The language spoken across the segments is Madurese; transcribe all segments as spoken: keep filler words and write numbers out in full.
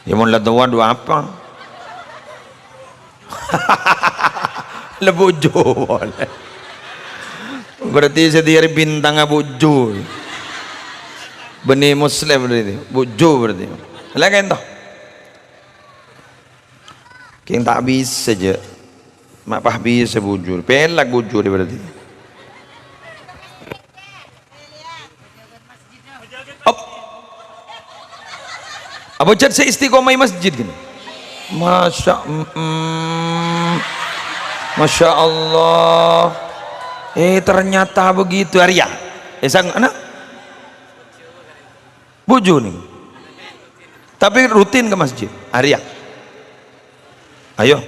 Yâ, mon la towa, dhu apa? La bujur polè. Berarti sè dhiyâ rèya bintangnga bujur. Bânnè Muslim berarti, bujur berarti. La kento. Kèng ta' bisa, jâ'. Ma' pas bisa bujur. Pèlak bujur berarti. Op. Apa jhât sè istiqomah è masjid gini? Masya, mm, Masya Allah. Eh, ternyata begitu, Arya. Eh, sang, ana? Bujur nih. Tapi rutin ke masjid, Arya. Ayo.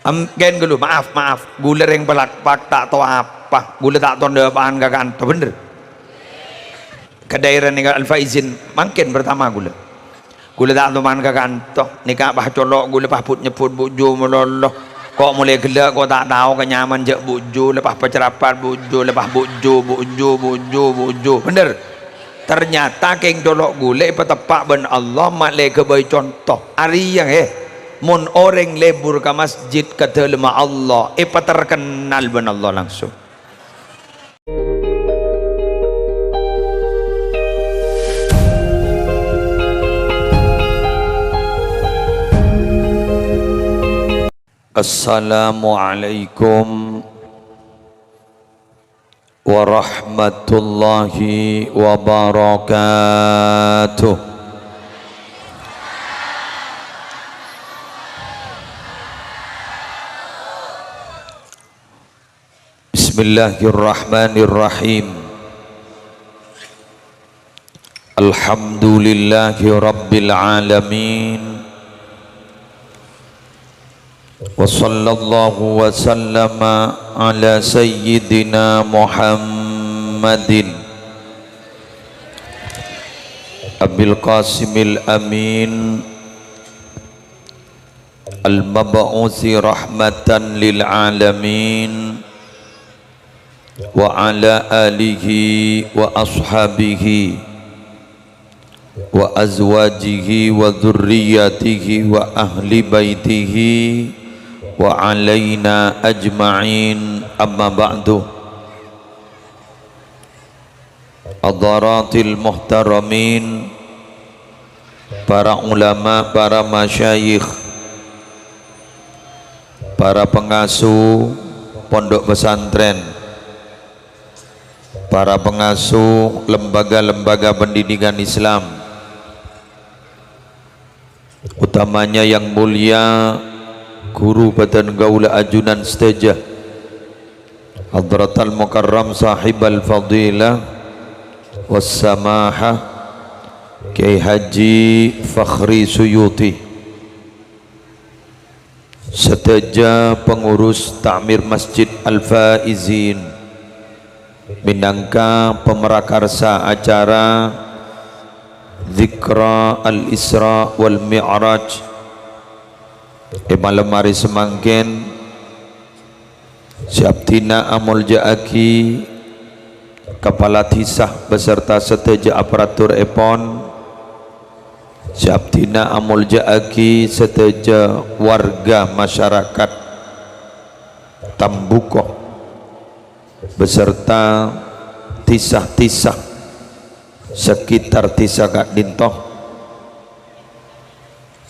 Em, gen ghâllu, maaf, maaf. Ghulâ rèng Palakpak ta' tao apa. Ghulâ ta' tao dhâpa'an ka kanto, bhender. Ka daerah nèka Al-Faizin, mangkèn pertama ghulâ. Ghulâ ta' tao man ka kanto. Nèka pas colo' ghulâ pas but-nyebbhut bujur malolo. Ko' molaè ghellâ' ko' ta' tao ka nyaman jâ' bujur, la pas pacarapat bujur, la pas bujur, bujur, bujur, bujur. Bhender. Ternyata kèng colo' ghulâ èpateppa' bân Allah, ma' lè ghâbây conto. Arèya, he, mon orèng lebur ka masjid ka dâlemma Allah, èpaterkennal bân Allah langsung. Assalamualaikum warahmatullahi wabarakatuh. Bismillahirrahmanirrahim. Alhamdulillahi rabbil alamin. Wa sallallahu wa sallama ala sayyidina Muhammadin Abil Qasimil Amin al-mab'usi rahmatan lil alamin, wa ala alihi wa ashabihi wa azwajihi wa dzurriyyatihi wa ahli baitihi wa alaina ajma'in, amma ba'du. Hadharatil muhtaramin, para ulama, para masyayikh, para pengasuh pondok pesantren, para pengasuh lembaga-lembaga pendidikan Islam, utamanya yang mulia guru bâdân kaulâ ajunan sadhâjâ, Hadratal Mukarram Sahibal Fadilah was Samahah Kiai Haji Fakhri Suyuti. Sadhâjâ pengurus Ta'mir Masjid Al-Faizin, mènangka pamrakarsa acara Dzikra Al-Isra wal Mi'raj è malem arè samangkèn, sè abdhina amolja'aghi Kapala Dhisa beserta sadhâjâ aparaturèpon, sè abdhina amolja'aghi sadhâjâ warga masyarakat Tambuko beserta dhisa-dhisa sekitar dhisa ka'dinto.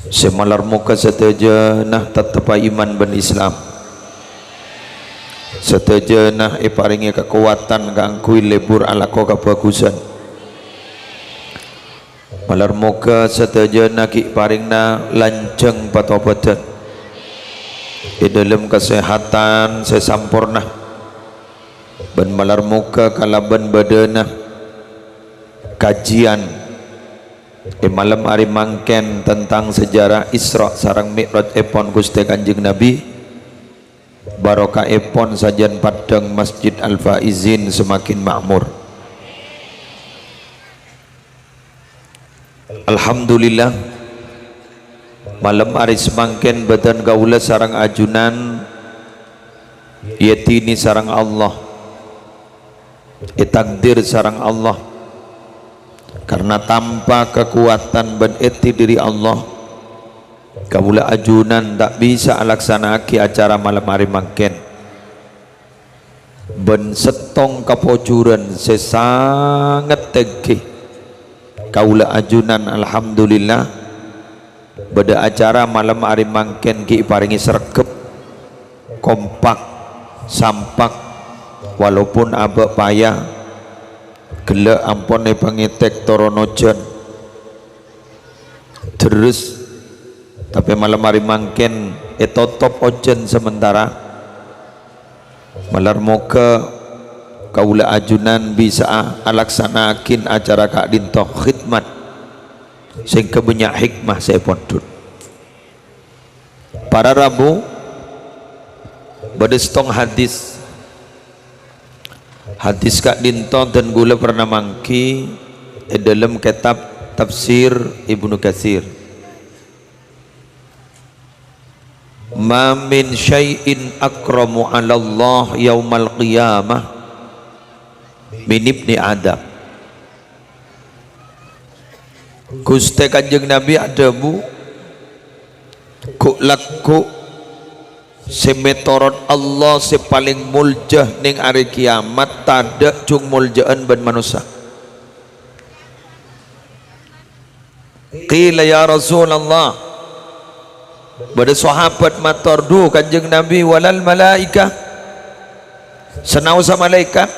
Sè malar moghâ sadhâjâna tetteppa iman bân Islam. Sadhâjâna èparèngè kakowadhân kaangghuy lebur alako kabhâghusân. Malar moghâ sadhâjâna ghi' parèngna lanjhâng patobhâdhân è dhâlem kasèhadhân sè samporna. Bân malar moghâ kalabân bâdâna kajiyân è malem arè mangkèn tentang sejarah Isra sareng Mi'rajèpon Ghustè Kanjeng Nabi, barokahèpon sajân paddhâng Masjid Al-Faizin semakin makmur. Alhamdulillah, malem arè samangkèn bâdân kaulâ sareng ajunan èyadhini sareng Allah, ètakdir sareng Allah, Karna tanpa kakowadhân bân èdhi dhâri Allah, kaulâ ajunan ta' bisa alaksana'aghi acara malem arè mangkèn. Bân sèttong kapojhurân sè sanget tèngghi, kaulâ ajunan, alhamdulillah, bâdâ acara malem arè mangkèn ghi' èparèngè sregghep, kompak, sampak, walaupun abâ' paya, ghellâ' ampon èpangètèk toron ojhân. Dherres, tapè malem arè mangkèn ètotop ojhân sementara. Malar moghâ kaulâ ajunan bisa'a alaksana'aghin acara ka'dinto khidmat sèngghâ bânnya' hikmah sè èpondhut. Para rabu, bâdâ sèttong hadis. Hadis ka'dinto dân kaulâ pernah mangghi è dâlem kètab Tafsir Ibnu Katsir. "Ma min syai'in akramu 'alallah yaumal qiyamah min ibni Adam." Ghustè Kanjeng Nabi adhâbu, "Ghu'-lagghu' sè mètorot Allah sè palèng molja neng arè kiyamat tadâ' jhung molja'an bân manossa." Qila, "Ya Rasulullah," bâdâ sahabat mator, "Dhu, Kanjeng Nabi, walal malaikah? Sanaossa malaèkat?"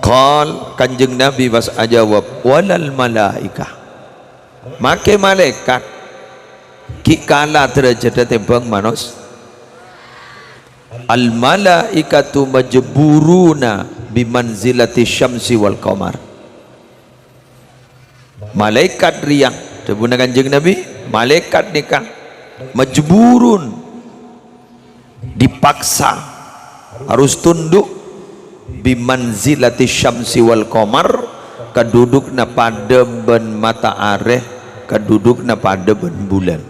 Qal, Kanjeng Nabi pas ajâwâb, "Walal malaikah." Makè malaèkat ghi' kala dârâjhâddhâ tèmbhâng manos-, "Al malaikatu majburuna bi manzilati syamsi wal qamar." Malaèkat rèya, dhâbuna Kanjeng Nabi, malaèkat nèka majburun, dipaksa, harus tunduk, "bi manzilati syamsi wal qamar," kadhudhukna padâ bân mata arè, kadhudhukna padâ bân bulân.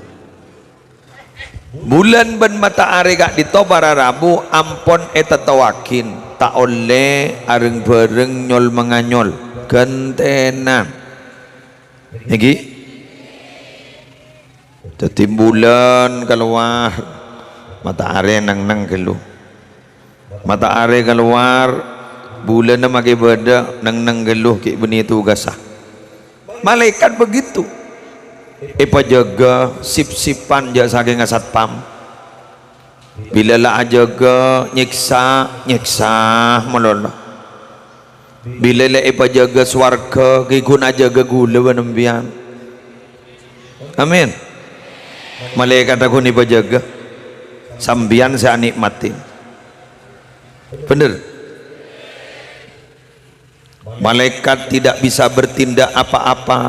Bulân bân mata arè ka'dinto para rabu ampon ètètowaghin, ta' ollè areng-bhâreng nyol-manganyol, ghântèna. Èngghi? Dhâddhi bulân kalowar, mata arè neng-neng ghâllu. Mata arè kalowar, bulânna makè bâdâ, neng-neng ghâllu ghi' bânnè tugassa. Malaèkat begitu. Èpajâgâ sip-sipan jâ' sakènga satpam. Bilâ la ajâgâ nyèksa, nyèksa malolo. Bilâ la èpajâgâ sowarghâ, ghi' ghun ajâgâ ghulâ bân sampèyan. Amin. Malaèkat ghun èpajâgâ. Sampèyan sè anikmatè. Bhender. Malaèkat tidak bisa bertindak apa-apa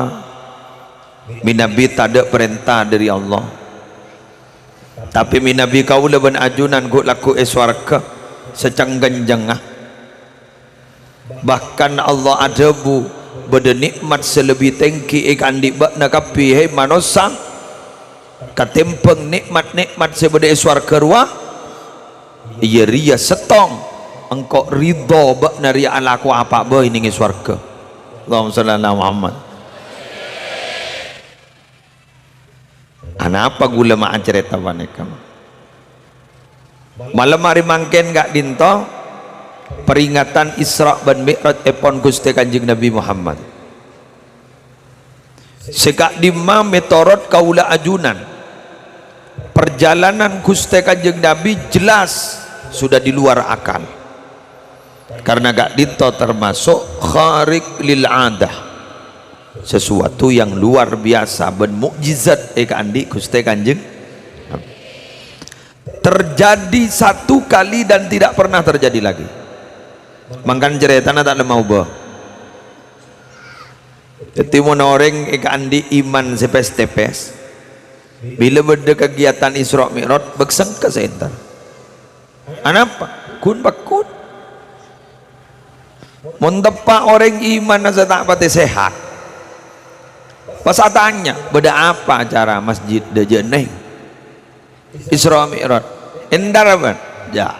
mènabi tadâ' parènta dâri Allah. Tapè mènabi kaulâ bân ajunan ghu'-lagghu' è sowarghâ sè ceng-kencengnga. Bahkan Allah adhâbu, "Bâdâ nè'mat sè lebbi tèngghi èkaandi' bâ'na kabbhi, hè manossa, katèmbhâng nè'mat-nè'mat sè bâdâ è sowarghâ rowa, iyâ rèya sèttong, engko' ridho bâ'na rèya alako apa bhâi neng è sowarghâ." Allahumma shalli ala Muhammad. Anapa ghulâ ma' acarèta panèka? Malem arè mangkèn ka'dinto peringatan Isra' bân Mi'raj èpon Ghustè Kanjeng Nabi Muhammad. Sè ka'dimma mètorot kaulâ ajunan, parjhâlânan Ghustè Kanjeng Nabi jelas sudah di luar akal. Karena ka'dinto termasuk khariq lil adah, sesuatu yang luar biasa bân mukjizat èkaandi' Ghustè Kanjeng. Terjadi satu kali dan tidak pernah terjadi lagi. Mangkana carètana ta' lem aobâ. Dhâddhi, mon orèng èkaandi' iman sè pès-tèpès, bilâ bâdâ kagiyatan Isra' Mi'raj, bâk sengka sè entar. Anapa? Ghun-pagghun. Mon teppa' orèng imanna sè ta' patè sehat, pas atanya, "Bâdâ apa acara masjid dâjâ neng Isra' Mi'raj?" Entar apa? Ya.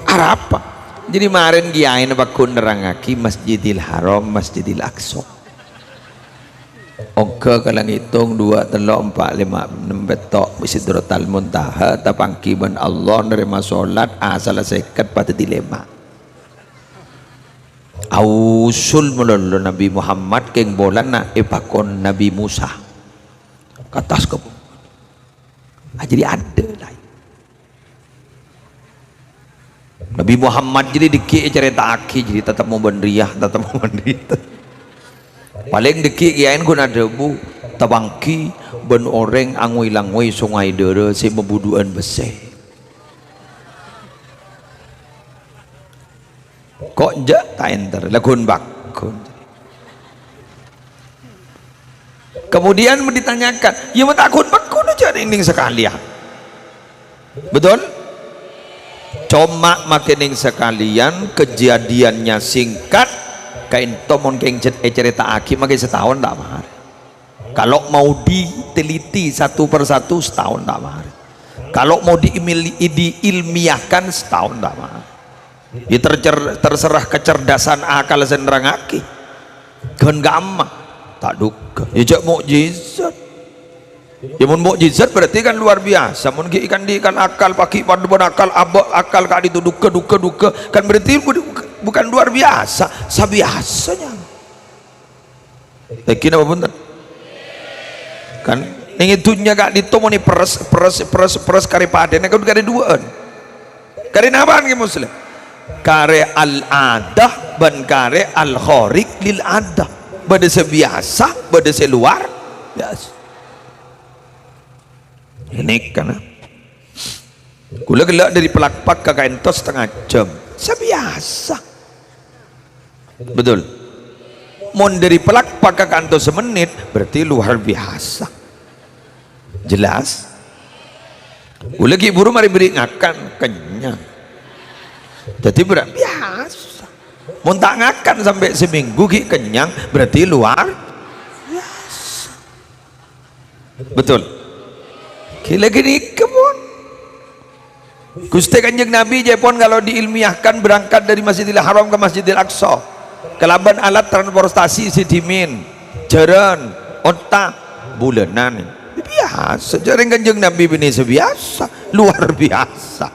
Arapa? Jadi marèn kiyaèna pagghun nerrangngaghi Masjidil Haram, Masjidil Aqsa. Ongghâ ka langèt, tong, duwâ', tello', empa', lèma', ennem, pètto', Sidratal Muntaha, tapangghi bân Allah, narèma solat, asalla sèket, padâddhi lèma'. Ausul malolo Nabi Muhammad kèng polana èpakon Nabi Musa. Ka attas ka bu-, ah, jadi adâ' laèn. Nabi Muhammad jadi dâggi' ècarèta'aghi, jadi tatemmo bân rèya, tatemmo bân rèya. Palèng dâggi' kiyaèn ghun adhâbu, tapangghi bân orèng angoy-langoy songay dârâ sè mabudhu'ân bessè. Ko' jhâ' ta' èntar, la ghun pagghun. Kemudian ditanyakan, "Iyâ, ma' ta' ghun pagghun jhâ' nèng-nèng sakalèyan." Betul? Coma makè nèng sakalèyan, kejadiannya singkat, kaènto mon kèng cet-, ècarèta'aghi makè sataon ta' marè. Kalau mau diteliti satu per satu, sataon ta' marè. Kalau mau diimil-, diilmiahkan, sataon ta' marè. Ya, tercer-, terserah kecerdasan akal sè nerrangngaghi. Ghân kamma? Ta' dhugghâ. Ya, jhâ' mukjizat. Ya, mon mukjizat berarti kan luar biasa. Mon ghi' kan di kan akal, paghi' padâ bân akal, abâ' akal ka'dinto dhugghâ, dhugghâ, dhugghâ. Kan berarti bu-, bukan luar biasa. Sabiyasanya. Èngghi napa bhunten? Kan, nèng è dhunnya ka'dinto mon èperes, peres, peres, peres karè padâna kan karè duwâ'ân. Karè napa'an, ghi, Muslim? Karè al-adah bân karè al-khariq lil adah. Bâdâ sè biyasa, bâdâ sè luar biasa. Ini kan, ah. Kaulâ ghellâ' dâri Palakpak ka kaènto satengnga jam. Sabiyasa. Betul. Mon dâri Palakpak ka kaènto samennit, berarti luar biasa. Jelas? Kaulâ ghi' buru marè bâri' ngakan, kennyang. Dhâddhi bra-, biasa. Mon ta' ngakan sampè' samènggu ghi' kennyang, berarti luar biasa. Betul. Ghilâ ghânèka pon. Ghustè Kanjeng Nabi jhâ' pon kalau diilmiahkan berangkat dari Masjidil Haram ke Masjidil Aqsa. Kalabân alat transportasi sè dhimèn, jhârân, onta, bulânan. Biasa, jhâreng Kanjeng Nabi bânnè sè biasa, luar biasa.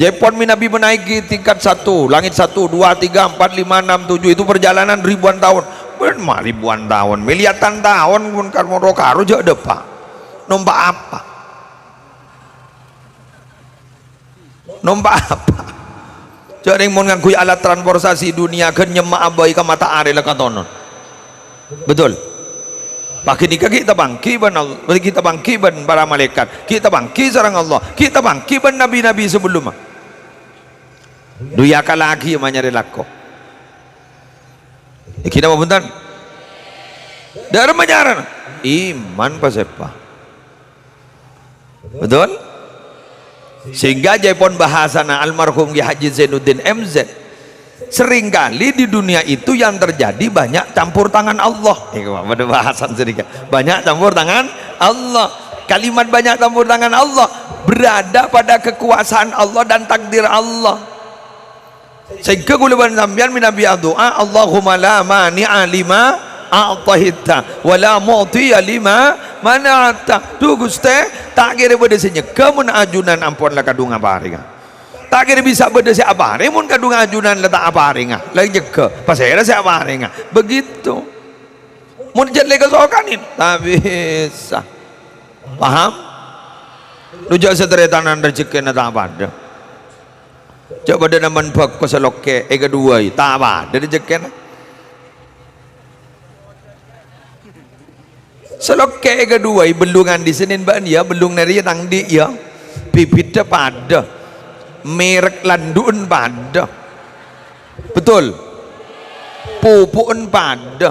Jhâ' pon mè' Nabi menaiki tingkat satu, langit satu, dua, tiga, empat, lima, enam, tujuh, itu perjalanan ribuan tahun. Bân ma' ribuan tahun, milyatan tahun pon karo-karo jhâ' dâpa'. Nompa' apa? Nompa' apa? Jhâreng mon ngangghuy alat transportasi dunia ghân nyemma'a bhâi ka mata arè la katonon. Betul. Paghânèka ghi' tapangghi bân All-, ghi' tapangghi bân para malaèkat, ghi' tapangghi sareng Allah, ghi' tapangghi bân nabi-nabi sabellunna. Duwi akallaghi manyarè lako. Èngghi napa bhunten? Dâ'remma nyarana. Iman pasèpa. Betul? Sehingga jhâ' pon bahasana almarhum Kiai Haji Zainuddin M Z, seringkali di dunia itu yang terjadi banyak campur tangan Allah. Ini pada bahasan sedikit. Banyak campur tangan Allah. Kalimat banyak campur tangan Allah berada pada kekuasaan Allah dan takdir Allah. Sehingga kaulâ bân sampèyan mè' Nabi adu'a, "Allahumma la mani'a lima a'taita, wa la mu'tiya lima mana'ta." Dhu, Ghustè, ta' kèra bâdâ sè nyegghâ mon ajunan ampon la kadhung aparènga. Ta' kèra bisa bâdâ sè aparèng mon kadhung ajunan la ta' aparènga, la nyegghâ. Pasèra sè aparènga? Begitu. Mon jhât lè kasokanè, ta' bisa. Paham? Dhu, jhâ' sataretanan rejekkèna ta' padâ. Jhâ' padâ nèmon bhâko sè lokè' èkadhuwâi, ta' padâ rejekkèna. Sè lokè' èkadhuwâi, bellungan dhi' Sennèn bâ'ân, yâ, bellung narèya tang dhi', yâ. Bibiddhâ padâ. Merek landu'en padâ. Betul? Pupu'en padâ.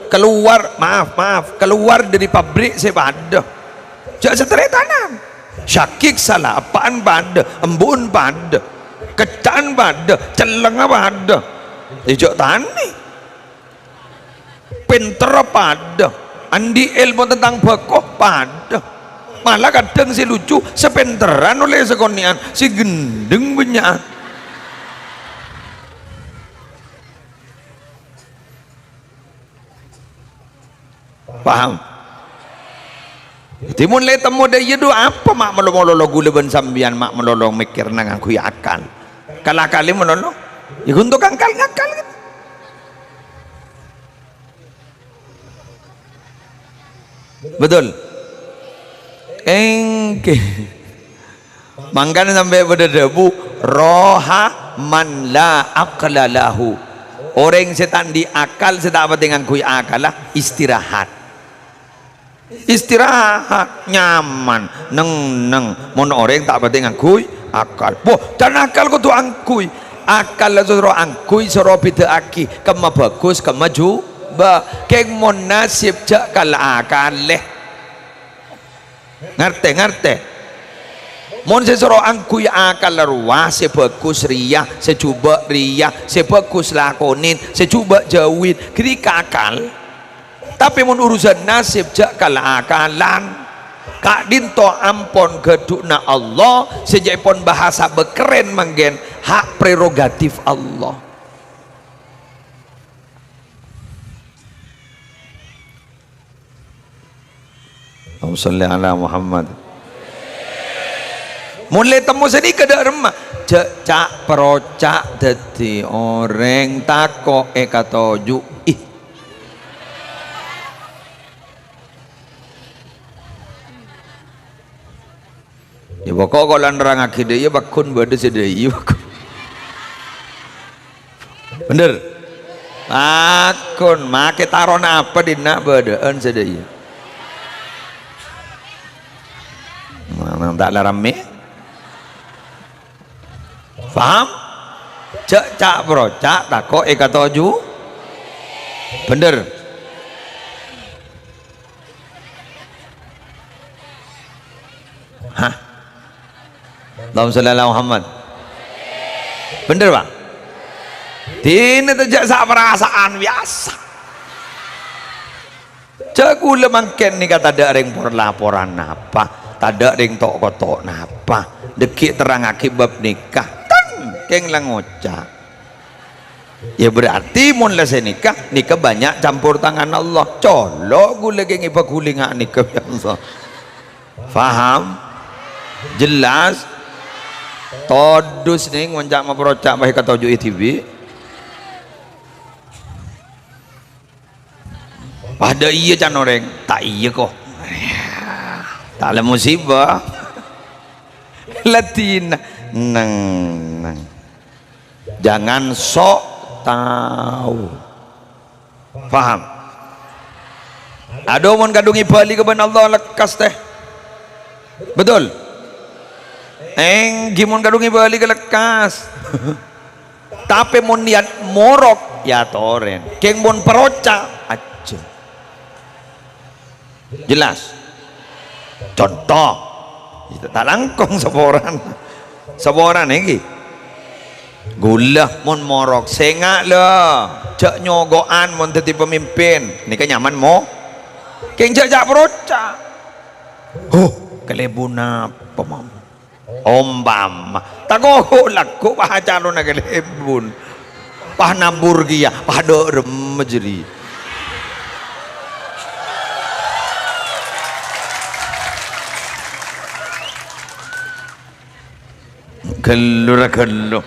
Keluar, maaf, maaf, keluar dâri pabrik sè padâ. Jhâ' sataretanan. Sakèng sala eppa'en padâ, embu'en padâ. Kecca'en padâ, cellengnga padâ. Jhâ' tanè. Pènterra padâ, andi' èlmo tentang bhâko padâ. Malah kadhâng sè lucu, sè pènterran ollè sakonè'an, sè ghendheng bânnya'an. Paham? Dhâddhi mon la ètemmo dâ' iyâ, dhu, apa ma' malolo ghulâ bân sampèyan ma' malolo mèkkèrra ngangghuy akal? Kal-akalè malolo. Yâ, ghun tokang kal-ngakal, kan? Betul? Èngghi. Mangkana sampè' bâdâ dhâbu, "Raha man la aqla lahu." Orèng sè ta' andi' akal, sè ta' patè ngangghuy akalla, istirahat. Istirahat, nyaman, neng-neng. Mon orèng ta' patè ngangghuy akal. Wah, can akal kodhu angghuy. Akal la soro angghuy, soro bhidhâ'aghi. Kemma bhâghus, kemma jhubâ'. Kèng mon nasib jhâ' kal-akalè. Ngartè, ngartè? Mon sè soro angghuy akal rowa, sè bhâghus rèya, sè jhubâ' rèya, sè bhâghus lakonè, sè jhubâ' jhâuwi, ghânèka akal. Tapè mon urusan nasib jhâ' kal-akalan. Ka'dinto ampon ghâdhuwânna Allah, sè ca'èpon bahasa bâkèrrèn mangkèn hak prerogatif Allah. Allahumma shalli ala Muhammad. Mon la ètemmo sanèka dâ' remma, jhâ' ca'-paroca' dhâddhi orèng tako' èkatoju'i. Yâ, pokok kaulâ nerrangngaghi dâ' iyâ, pagghun bâdâ sè dâ' iyâ, pagghun. Bhender? Pagghun, makè tarona apa dinna' bâdâ'ân sè dâ' iyâ. Mana ta' la rammè? Paham? Jhâ' ca'-paroca', tako' èkatoju. Bhender? Hah? Allahumma shalli ala Muhammad. Bhender, Pak? Dinah ta' jhâ' saparasa'an biyasa. Jhâ' kaulâ mangkèn nèka tadâ' rèng por-laporan napa, tadâ' rèng to'-koto' napa. Dhâggi' terrangngaghi bab nèka. Tan, kèng la ngoca'. Ya, berarti mon la sanèka, nèka bânnya' campur tangan Allah. Colo' ghulâ kèng èpaghuli nga' nèka, ya Allah. Paham? Jelas? Todus nèng mon ca' maproca' bhâi katoju'i dhibi'. Padâ iyâ can orèng, ta' iyâ, ko. Ta' la musibah. Ladina. Neng, neng. Jangan sok tahu. Paham? Adhu, mon kadhung èbâli ka bân Allah lekkas, tè. Betul? Èngghi, mon kadhung èbâli ka lekkas. Tapè mon niat morok, ya torèn. Kèng mon paroca', ajjhâ. Jelas? Conto. Ta' langkong saporana. Saporana èngghi. Ghulâ mon morok, sènga' la. Jhâ' nyogo'an mon dhâddhi pamimpin. Nèka nyaman mo. Kèng jhâ' ca'-paroca'. Huh, kalèbun apa, Mam? Ompama, tako' lagghu' pas calonna kalèbun. Pas nabur kèya, pas dâ' remma jârèya. Ghâllu ra ghâllu.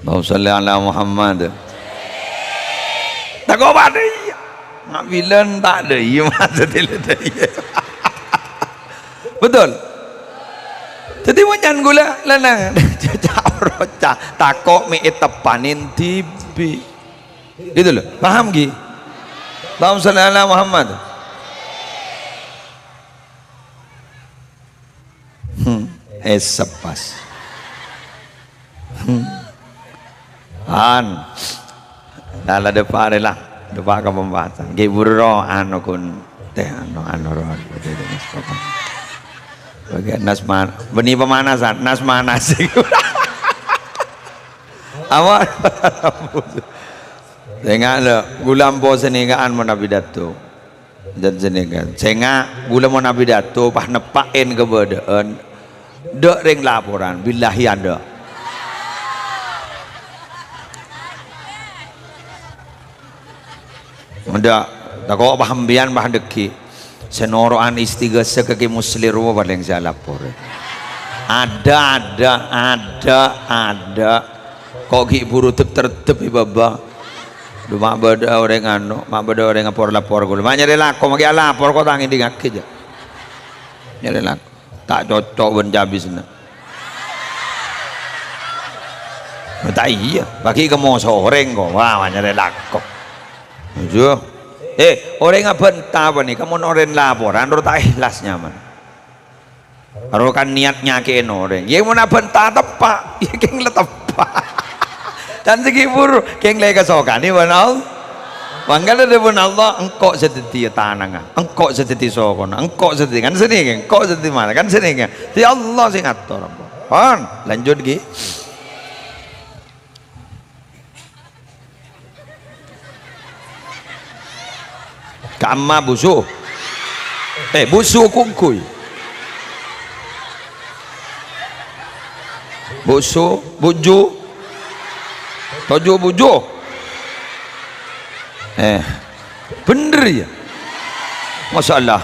Allahumma shalli ala Muhammad. Tako' padâ iyâ. Nga' bilân ta' dâ' iyâ, maksudnya dâ' iyâ. Betul? Dhâddhi, mon can ghulâ lanang, ca'-paroca', tako' mè' èteppanè dhibi'. Gitu loh. Paham, ghi? Allahumma shalli ala Muhammad. Hmm, èsep pas. Hmm. An. Lah, la dâpa' rè la. Dâpa' ka pembahasan. Ghi buru ro, anu, kun. Teh, anu, anu, ro. Bagi nas man-, bânnè pemanasan, nas manas. Apa? Sènga' lho, ghulâ ampo sanèka'an mon apidato. Dân sanèka. Sènga', ghulâ mon apidato, pas neppa'è kabâdâ'ân. Dâ' rèng laporan, billahi adâ'. Enḍâ', tako' paham biyan, pah ḍâggi'. Sè noro'an istighasah ka Kè Musli rowa palèng sè alapor. Ada, ada, ada, ada. Ko' ghi' buru dep-terdep, è, Bâbâ. Ḍu, ma' bâḍâ orèng anu, ma' bâḍâ orèng apor-lapor ghulâ. Ma' nyarè lako, ma' ghi' alapor, ko' ta' ngèḍingngaghi, jhâ'. Nyarè lako. Ta' cocok bân cabisna. Ta' iyâ, bâgi ka moso orèng ko. Wah, nyarè lako. Aduh. Eh, orèng abânta panèka mon orèng laporan, ro ta' èhlas nyaman. Ro kan niat nyakè'è orèng. Yâ mon abânta teppa', yâ kèng la teppa'. Tan sè ghi' buru, kèng la èkasokanè bân Allah. Mangkana ḍhâbuna Allah, "Engko' sè dhâddhiyâ tanangnga, engko' sè dhâddhi sokona, engko' sè dhâddhi," kan sènè, kèng, "Engko' sè dhâddhi mara," kan sènè, kèng. Dhâddhi Allah sè ngator. Pon, lanjut, ghi. Ka'emma busu. Eh, busu kungkuy. Busu, buju. Toju' buju. Eh, bhender yâ? Masyaallah.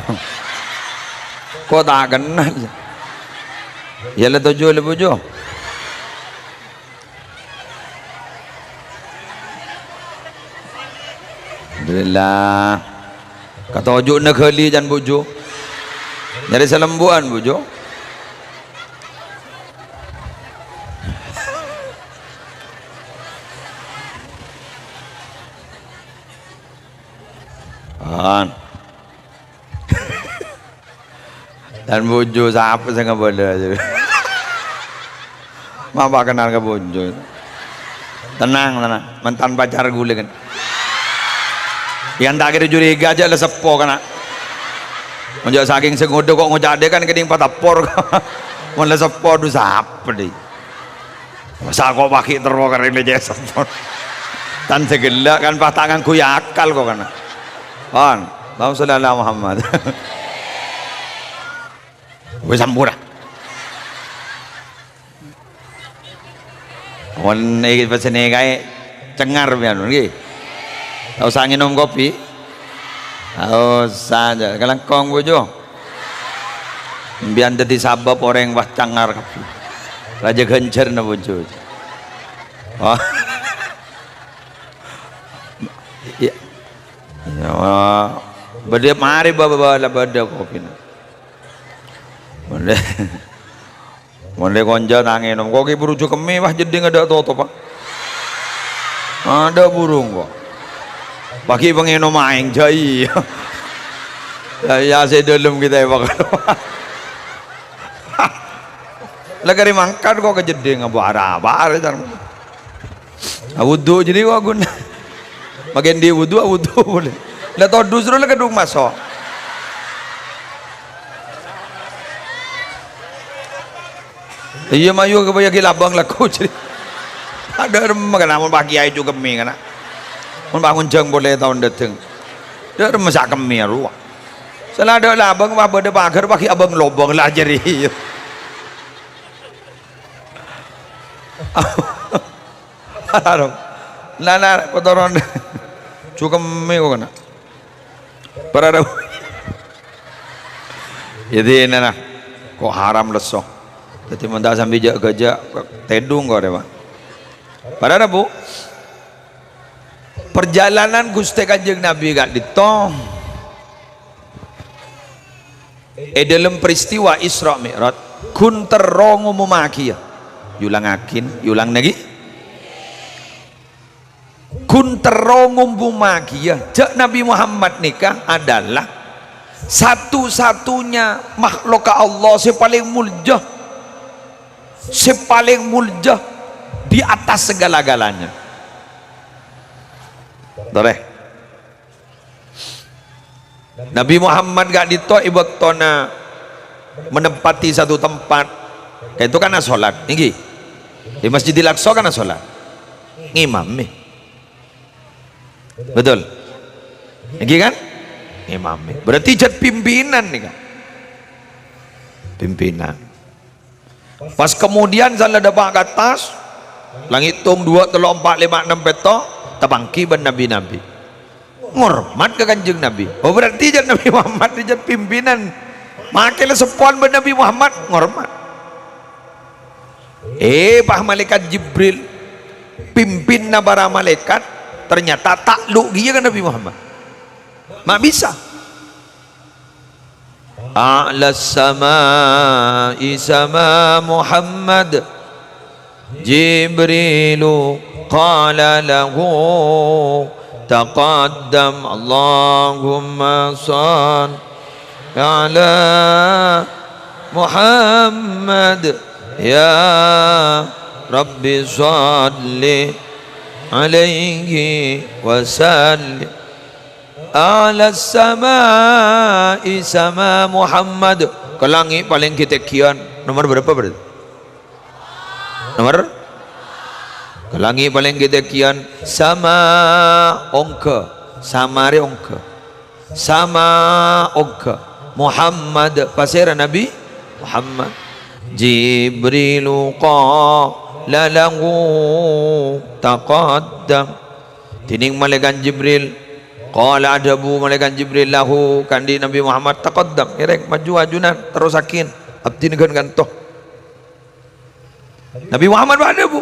Ko' ta' kennal. Yâ la toju' la buju. Alhamdulillah. Katoju'na ghâli can buju. Nyarè salembu'an, buju. An. Dân buju sapa sè ngabâlâ? Ma' pa' kennal ka buju. Tenang, tenang. Mantan pacar ghulâ kan. Yân ta' kèra curiga jhâ' la seppo kana. Mon jhâ' sakèng sè ngodâ ko' ngoca' ḍâ' kan kènèng patapor. Mon la seppo, ḍu, sapa ḍi'? Masa ko' paghi' terro ka rèng lècè' seppon. Tan sè ghellâ' kan pas ta' ngangghuy akal ko' kana. Pon, Allahumma sholli ala Muhammad. Wis sampura. Mon iki pesene kae cengar pian, nggih. Ta' usah ngenom kopi. Ta' usah, ja-, kalangkong bojo. Mbiyan daddi sabab oreng wah cangar kabbi. Raja ganjar na bojo. Wah. Iya. Ya, wah. Bâdâ mari bawa-bawa la bâdâ kopina. Bâdâ. Mon lè konco ta' ngènom, ko' ghi' buru jhâ' kemmè, wah, jeddhing adâ' totopa. Adâ' burung, ko'. Paghi' pangènom aèng, jhâ' iyâ. Jhâ' iyâ sè dâlem kita è bâkal. La karè mangkat, ko', ka jeddhing, apa ara-apa arè, tar. Awudu jadi wa gun. Magen di wudu, awudu boleh. La todus ro la kadung maso'. Iya, mayu ka bâyâ ghi' labâng lagu jadi. Adâ' remma kana mon pagi ae jhâ' kemmè kana. Mon bangun jhâng polè taon dâteng. Adâ' remma sa' kemmè arowa. Sala adâ' labâng, pas bâdâ paghâr pagi abâng lobâng la jâri. Haram. Nah, nah, kotoran. Jhâ' kemmè ko' kana. Para ra-, jadi, nah, nah. Ko' haram lesso. Jadi, mon ta' sambi jhâ'-ghâjâ', tèdung ko' rè, Pak. Para rabu. Perjalanan Ghustè Kanjeng Nabi ka'dinto. È dâlem peristiwa Isra Mi'raj, ghun terro ngomommaghiyâ. Yulangaghin, yulang nèka. Ghun terro ngomommaghiyâ, jhâ' Nabi Muhammad nèka adalah satu-satunya makhluk Allah sè palèng molja, sè palèng molja di atas segala-galanya. Torè. Nabi Muhammad ka'dinto è bâktona menempati satu tempat, ka'dinto kan asolat, ènggi. Di Masjidil Aqsa kan asolat. Ngimami. Betul? Ènggi kan? Ngimami. Berarti jhât pimpinan nèka. Pimpinan. Pas kemudian sala dâpa' ka attas, la ngètong duwâ', tello', empa', lèma', ennem, pètto', tapangghi bân nabi-nabi. Ngormat ka Kanjeng Nabi. Oh, berarti jhât Nabi Muhammad jhât pimpinan. Makkè la seppowan bân Nabi Muhammad, ngormat. Eh, pas Malaikat Jibril, pimpinna para malaikat, ternyata takluk ghiyâ ka Nabi Muhammad. Ma' bisa. أعلى السماء سما محمد، جبريل قال له تقدم. اللهم صل على محمد، يا رب صل عليه وسلم. A'las sama'i sama Muhammad. Ka langngè' palèng ghi' tèngghiân. Nomor berapa berarti? Nomor? Ka langngè' palèng ghi' tèngghiân. Sama ongghâ. Sama rè ongghâ. Sama ongghâ. Muhammad. Pasèra Nabi Muhammad? Jibrilu qala lahu taqaddam. Dhinèng Malaikat Jibril, qala adhâbu Malaikat Jibril lahu, ka andi' Nabi Muhammad, taqaddam, ngèrèng, maju ajunan, terrossaghi, abdhina ghân kanto. Nabi Muhammad adhâbu,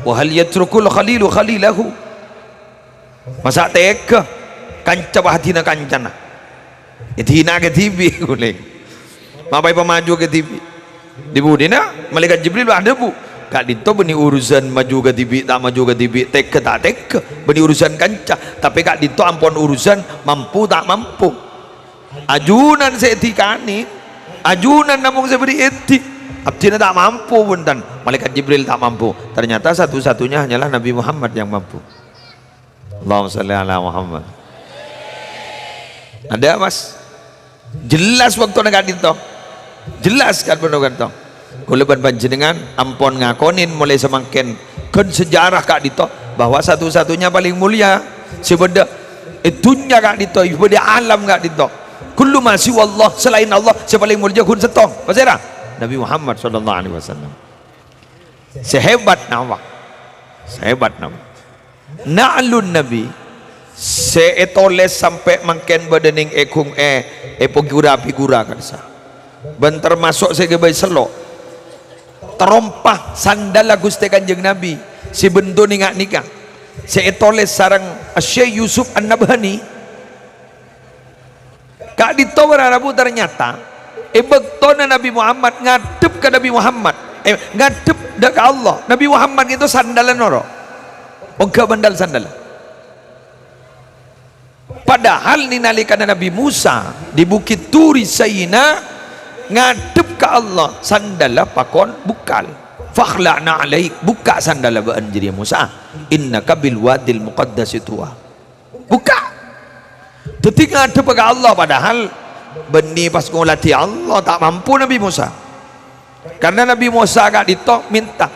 "Wa hal yatrukul khalilu khalilahu?" Masa' tèghâ kanca bâdhina kancana? Èdhina kadhibi', ghulèng. Mapa èpamaju kadhibi'? Dhi-budhina Malaikat Jibril adhâbu, "Ka'dinto bânnè urusan maju kadhibi', ta' maju kadhibi', tèghâ ta' tèghâ, bânnè urusan kanca, tapè ka'dinto ampon urusan mampu ta' mampu. Ajunan sè èdhikanè, ajunan namong sè bâdâ èdhi. Abdhina ta' mampu, bhunten." Malaikat Jibril ta' mampu. Ternyata satu-satunya hanyalah Nabi Muhammad yang mampu. Allahumma shalli ala Muhammad. Ada, Mas? Jelas bâktona ka'dinto. Jelas kan, bhunten, ka'dinto. Kaulâ bân panjhennengngan ampon ngakonè molaè samangkèn ghun sejarah ka'dinto bahwa satu-satunya palèng molja sè bâdâ è dhunnya ka'dinto, è bâdâ alam ka'dinto. Kullu ma siwallah, selain Allah, sè palèng molja ghun sèttong. Pasèra? Nabi Muhammad sallallahu alaihi wasallam. Sè hebat napa? Sè hebat napa? Na'lun Nabi sè ètolès sampè' mangkèn bâdâ nèng è gung-, è, è figura-figura ka'dissa'. Bân termaso' sè ghâbây sello'. Tarompa sandalla Ghustè Kanjeng Nabi sè bendhuna nga' nèka. Sè ètolès sareng Syekh Yusuf An-Nabhani. Ka'dinto para rabu ternyata, è bâktona Nabi Muhammad ngadhep ka Nabi Muhammad, eh, ngadhep dâ' ka Allah, Nabi Muhammad ghâto sandalla noro'. Ongghâ bhândhâl sandalla. Padahal è nalèkana Nabi Musa di Bukit Turi Saina ngadhep ka Allah, sandalla pakon bukkal. "Fakhla'na alaik," bukka' sandalla bâ'ân jârèya Musa. "Innaka bil wadil muqaddasi tuwa." Bukka'. Dhâddhi ngadhep ka Allah, padahal bânnè pas ngoladhi Allah, ta' mampu Nabi Musa. Karena Nabi Musa ka'dinto mènta,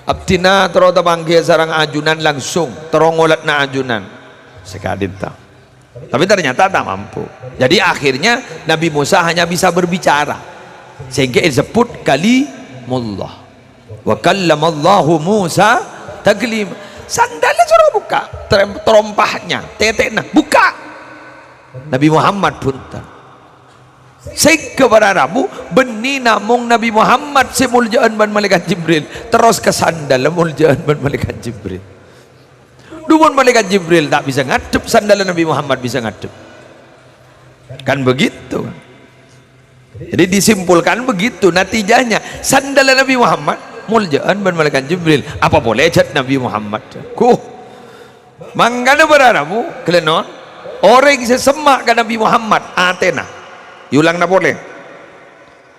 "Abdhina terro tapangghi sareng ajunan langsung, terro ngoladhâ ajunan." Sè ka'dinto. Tapi ternyata ta' mampu. Jadi akhirnya Nabi Musa hanya bisa berbicara. Sehingga disebut Kalimullah. "Wa kallamallahu Musa taklima." Sandalla soro bukka', trem-, trompahnya, tètè'na, bukka'. Nabi Muhammad bhunten. Sèngghâ para rabu, bânnè namong Nabi Muhammad sè moljâ'ân bân Malaikat Jibril. Terros ka sandalla moljâ'ân bân Malaikat Jibril. Dhu mon Malaikat Jibril ta' bisa ngadhep, sandalla Nabi Muhammad bisa ngadhep. Kan begitu. Jadi disimpulkan begitu natijahnya. Sandalla Nabi Muhammad moljâ'ân bân Malaikat Jibril. Apa polè jhât Nabi Muhammad? Kuh. Mangkana para rabu, ghellâ' non, orèng sè semma' ka Nabi Muhammad, atèna. Èolangana polè.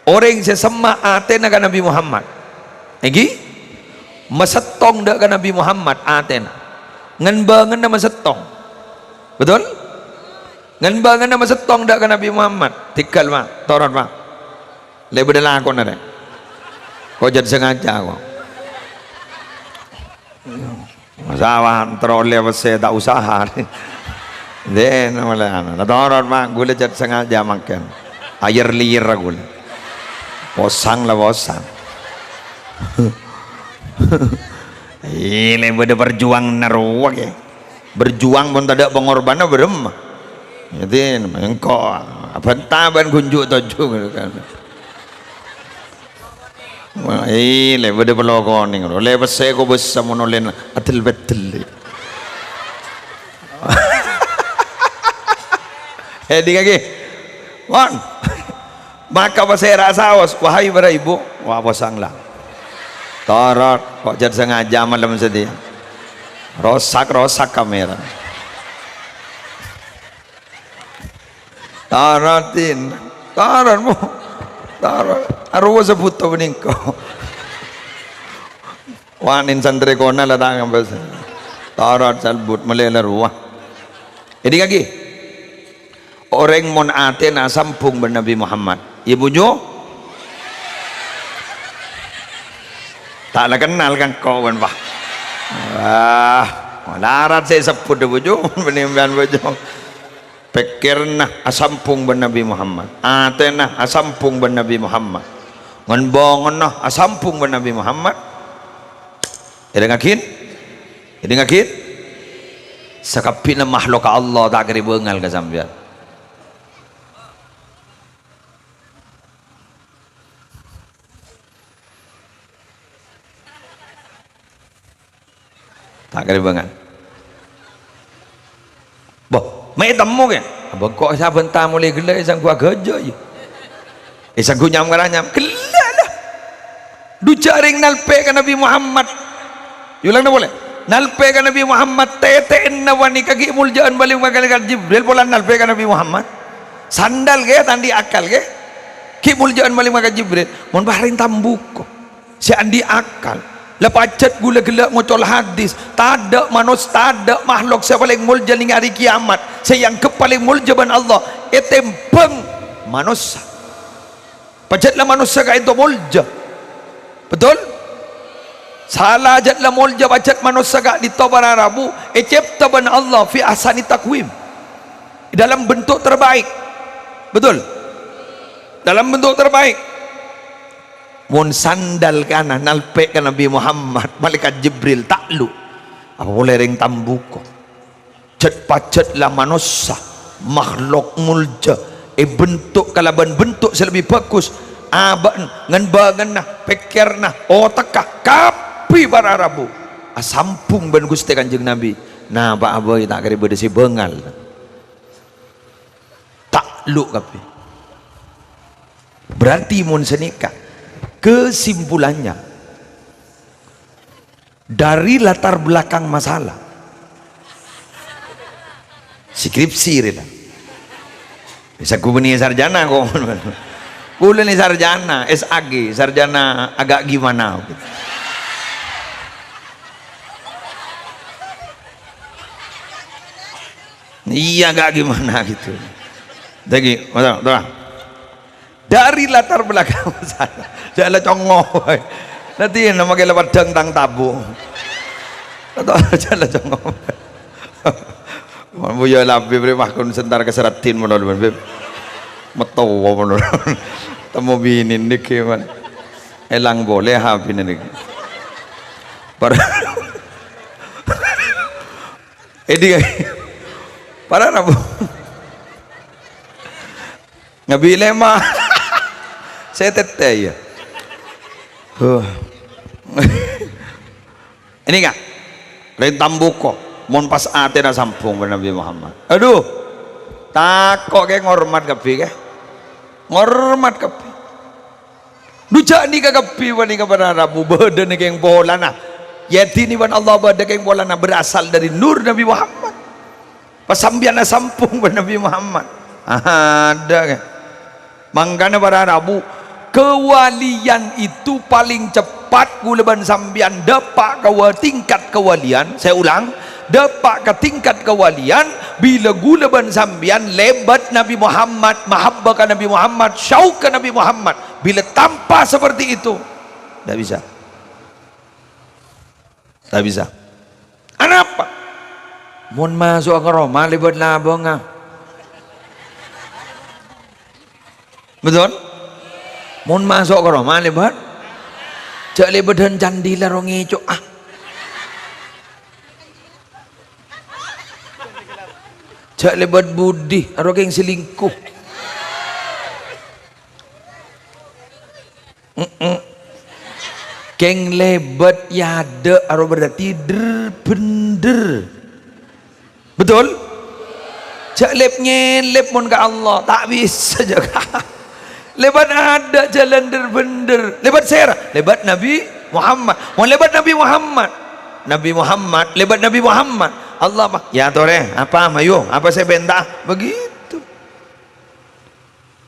Orèng sè semma' atèna ka Nabi Muhammad. Èngghi? Masettong dâ' ka Nabi Muhammad atèna. Ngen-bângenna masettong. Betul? Ngen-bângenna masettong dâ' ka Nabi Muhammad. Tèghâl, Pa'. Torot, Pa'. Lè bâdâ lakona, rè. Ko' jhât sengaja, ko'. Masa awan terolè pèssè ta' usaha. Dèn molaè anu. Nah, torot, Ma', ghulâ jhât sengaja mangkèn. Ayer-liyer ghulâ. Posang la posang. Iyâ, lè bâdâ perjuangan rowa kè. Berjuang mon tadâ' pangorbanna bârâmma? Yâ, din, engko' abânta bân ghunju' toju' kan. Wah, ilè bâdâ pèllo konèng, lè pèssè kobâsa mon ollèna adel-bèdel. Èdingngaghi. Mon. Maka pasèra saos, wahai para ibu. Wah, posang la. Torot, kok jhât sengaja malem sadhâjâ. Rosak, rosak kamera. Taratin. Taran, Bu. Taran. Arowa sebut to panèka. Wanin santrè kona la tangan bas. Tarat salbut malè la rowa. Èdingngaghi. Orèng mon atèna sambhung bân Nabbhi Muhammad. Iyâ, Bu Jo? Ta' la kennal kan ko' bân, Pak. Wah, malarat sè èsebbhut, Bu Jo, bân sampèyan, Bu Jo. Pèkkèrra asambhung bân Nabbhi Muhammad. Atèna asambhung bân Nabbhi Muhammad. Ngen-bângènna asambhung bân Nabbhi Muhammad. Èdingngaghi? Èdingngaghi? Sakabbhiyânna mahlukka Allah ta' kèra bângal ka sampèyan. Ta' kèra bângal. Boh, ma' ètemmo kè? Bengko sabân tamoy ghellâ' èsangghu aghâjâ, iyâ. Èsangghu nyam-ngaranyam. Ghellâ' la. Dhu jhâ' rèng nalpè ka Nabbhi Muhammad. Èolangana polè. Nalpè ka Nabbhi Muhammad, tètè'na panèka ghi' moljâ'ân palèng malaikat Jibril polana nalpè ka Nabbhi Muhammad. Sandal kè, ta' andi' akal kè. Ghi' moljâ'ân palèng malaikat Jibril. Mon bâ' rèng tambhuko. Sè andi' akal. La pajhât ghulâ ghellâ' ngocol hadis. Tadâ' manos-, tadâ' mahlok sè palèng moljâ neng arè kiyamat. Sè èangghep palèng moljâ bân Allah. Ètèmbhâng manossa. Pajhât la manossa ka'dinto moljâ. Betul? Sala jhât la moljâ pajhât manossa ka'dinto para rabu ècèpta bân Allah fi ahsani taqwim. Dalam bentuk terbaik. Betul? Dalam bentuk terbaik. Mon sandal kana nalpè' ka Nabbhi Muhammad, malaikat Jibril ta'lu'. Apa polè rèng tambhuko. Jhât-pajhât la manossa, mahlok moljâ, èbentuk kalabân bentuk sè lebbi bhâghus, abâ'na, ngen-bângènna, pèkkèrra, otakka, kabbhi para rabu asambhung bân Ghustè Kanjeng Nabbhi. Napa'a bhâi ta' kèra bâdâ sè bângal. Ta'lu' kabbhi. Berarti mon sanèka, kesimpulannya, dari latar belakang masalah. Skripsi rèya. Bisa gubernur sarjana kok. Kulâ nè sarjana, S A G, sarjana agak gimana. Iya, agak gimana gitu. Lagi, betul, betul. Dari latar belakang sana, jhâ' la congo. Nanti nama kela padang tang tabu. Atau jhâ' la congo. Mon Buya Labib rè, mah, kon sentar ka Seraddhin, mon, Bib. Meto, mon. Temo binè nèka, mon. Èlang polè habinè nèka. Para, èdhi, para rabu. Ngabi lèma'. Sè tètè, iyâ. Huh. Ini, Kak. Rèng tambhuko. Mon pas atèna sambhung bân Nabbhi Muhammad. Aduh. Tako' kè ngormat kabbhi, kè. Ngormat kabbhi. Dhu jhâ' nèka kabbhi panèka para rabu bâdâna kèng polana. Yadini bân Allah bâdâ kèng polana berasal dari nur Nabbhi Muhammad. Pas sampèyan asambhung bân Nabbhi Muhammad. Adâ', kè. Mangkana para rabu, kewalian itu paling cepat ghulâ bân sampèyan dâpa' ka wa-, tingkat kewalian. Saya ulang, dâpa' ka tingkat kewalian bilâ ghulâ bân sampèyan lèbât Nabbhi Muhammad, mahabbah ka Nabbhi Muhammad, syauq ka Nabbhi Muhammad. Bilâ tanpa seperti itu, ndak bisa. Ta' bisa. Anapa? Mon maso' ka roma lèbât labângnga. Betul? Mon maso' ka roma lèbât, jhâ' lèbâdhân candhi la ro ngèco'a. Jhâ' lèbât budi, aro kèng selingkuh. Mm-mm. Kèng lèbât è adâ', aro berarti dher-bhendher. Betul? Jhâ' lèp-nyèlèp mon ka Allah, ta' bisa jhâ'. Lèbât adâ' jhâlân dher-bhendher. Lèbât sèra? Lèbât Nabi Muhammad. Mon lèbât Nabi Muhammad, Nabi Muhammad, lèbât Nabi Muhammad. Allah apa? Ya torè, apa, mayu, apa sè èpènta'a? Begitu.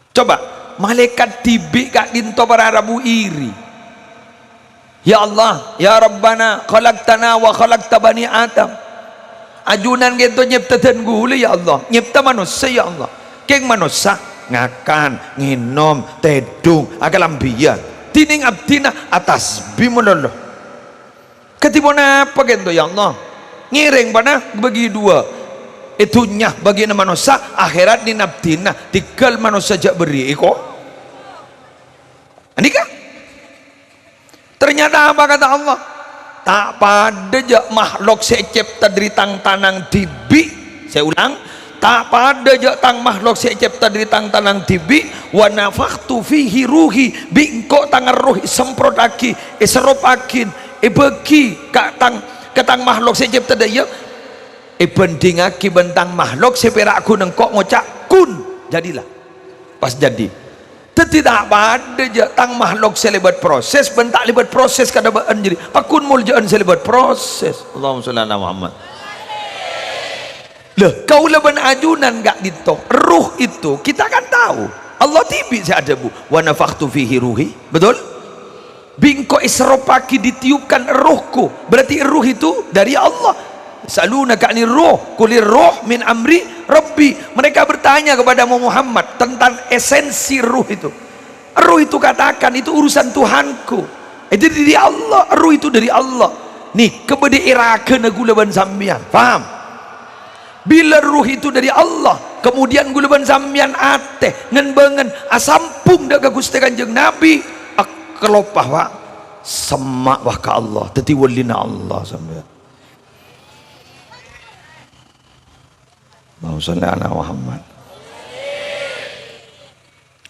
Coba, malaèkat dhibi' ka'dinto para rabu iri. Ya Allah, ya Rabbana, khalaqtana wa khalaqta bani Adam. Ajunan ghânto nyèpta dân ghulâ, ya Allah. Nyèpta manossa, ya Allah. Kèng manossa ngakan, ngènom, tèdung, akalambhiyân. Dhinèng abdhina atasbih malolo. Kadhi ponapa ghânto, ya Allah? Ngèrèng pana bâgi duwâ'. È dhunnya bâgina manossa, akhèrat nèng abdhina, tèngghâl manossa jhâ' berri' èko. Andika. Ternyata apa kata Allah? Ta' padâ jhâ' makhlok sè ècèpta dâri tang-tanang dhibi'. Saya ulang, ta' padâ jhâ' tang makhlok sè ècèpta dâri tang-tanang dhibi', "Wa nafakhtu fihi ruhi," bi' engko' tang erroh èsemprottaghi, èserropaghi, èbâghi ka tang, ka tang makhlok sè ècèpta dâ' iyâ, èbhândhingngaghi bân tang makhlok sè pèra' ghun engko' ngoca', "Kun, jadilah." Pas jadi. Dhâddhi ta' padâ jhâ' tang makhlok sè lèbât proses bân ta' lèbât proses kadâ bâ'ân jârèya. Pakun moljâ'ân sè lèbât proses. Allahumma shalli ala Muhammad. Lah, kaulâ bân ajunan ka'dinto, ruh itu kita kan tahu. Allah dhibi' sè adhâbu, "Wa nafakhtu fihi ruhi." Betul? Bi' engko' èserropaghi, ditiupkan rohku. Berarti roh itu dari Allah. "Yas'alunaka 'anir ruh, qulir ruh min amri Rabbi." Mereka bertanya kepadamu Muhammad tentang esensi roh itu. Roh itu katakan, "Itu urusan Tuhanku." Eh, jadi dari Allah, roh itu dari Allah. Nèka bâdâ è ragâna ghulâ bân sampèyan. Paham? Bilâ roh itu dari Allah, kemudian ghulâ bân sampèyan atè, ngen-bângen, asambhung dâ' ka Ghustè Kanjeng Nabi, ak-, kaloppa, Pak. Semma', wah, ka Allah, dhâddhi wâlina Allah sampèyan. Allahumma shalli ala Muhammad.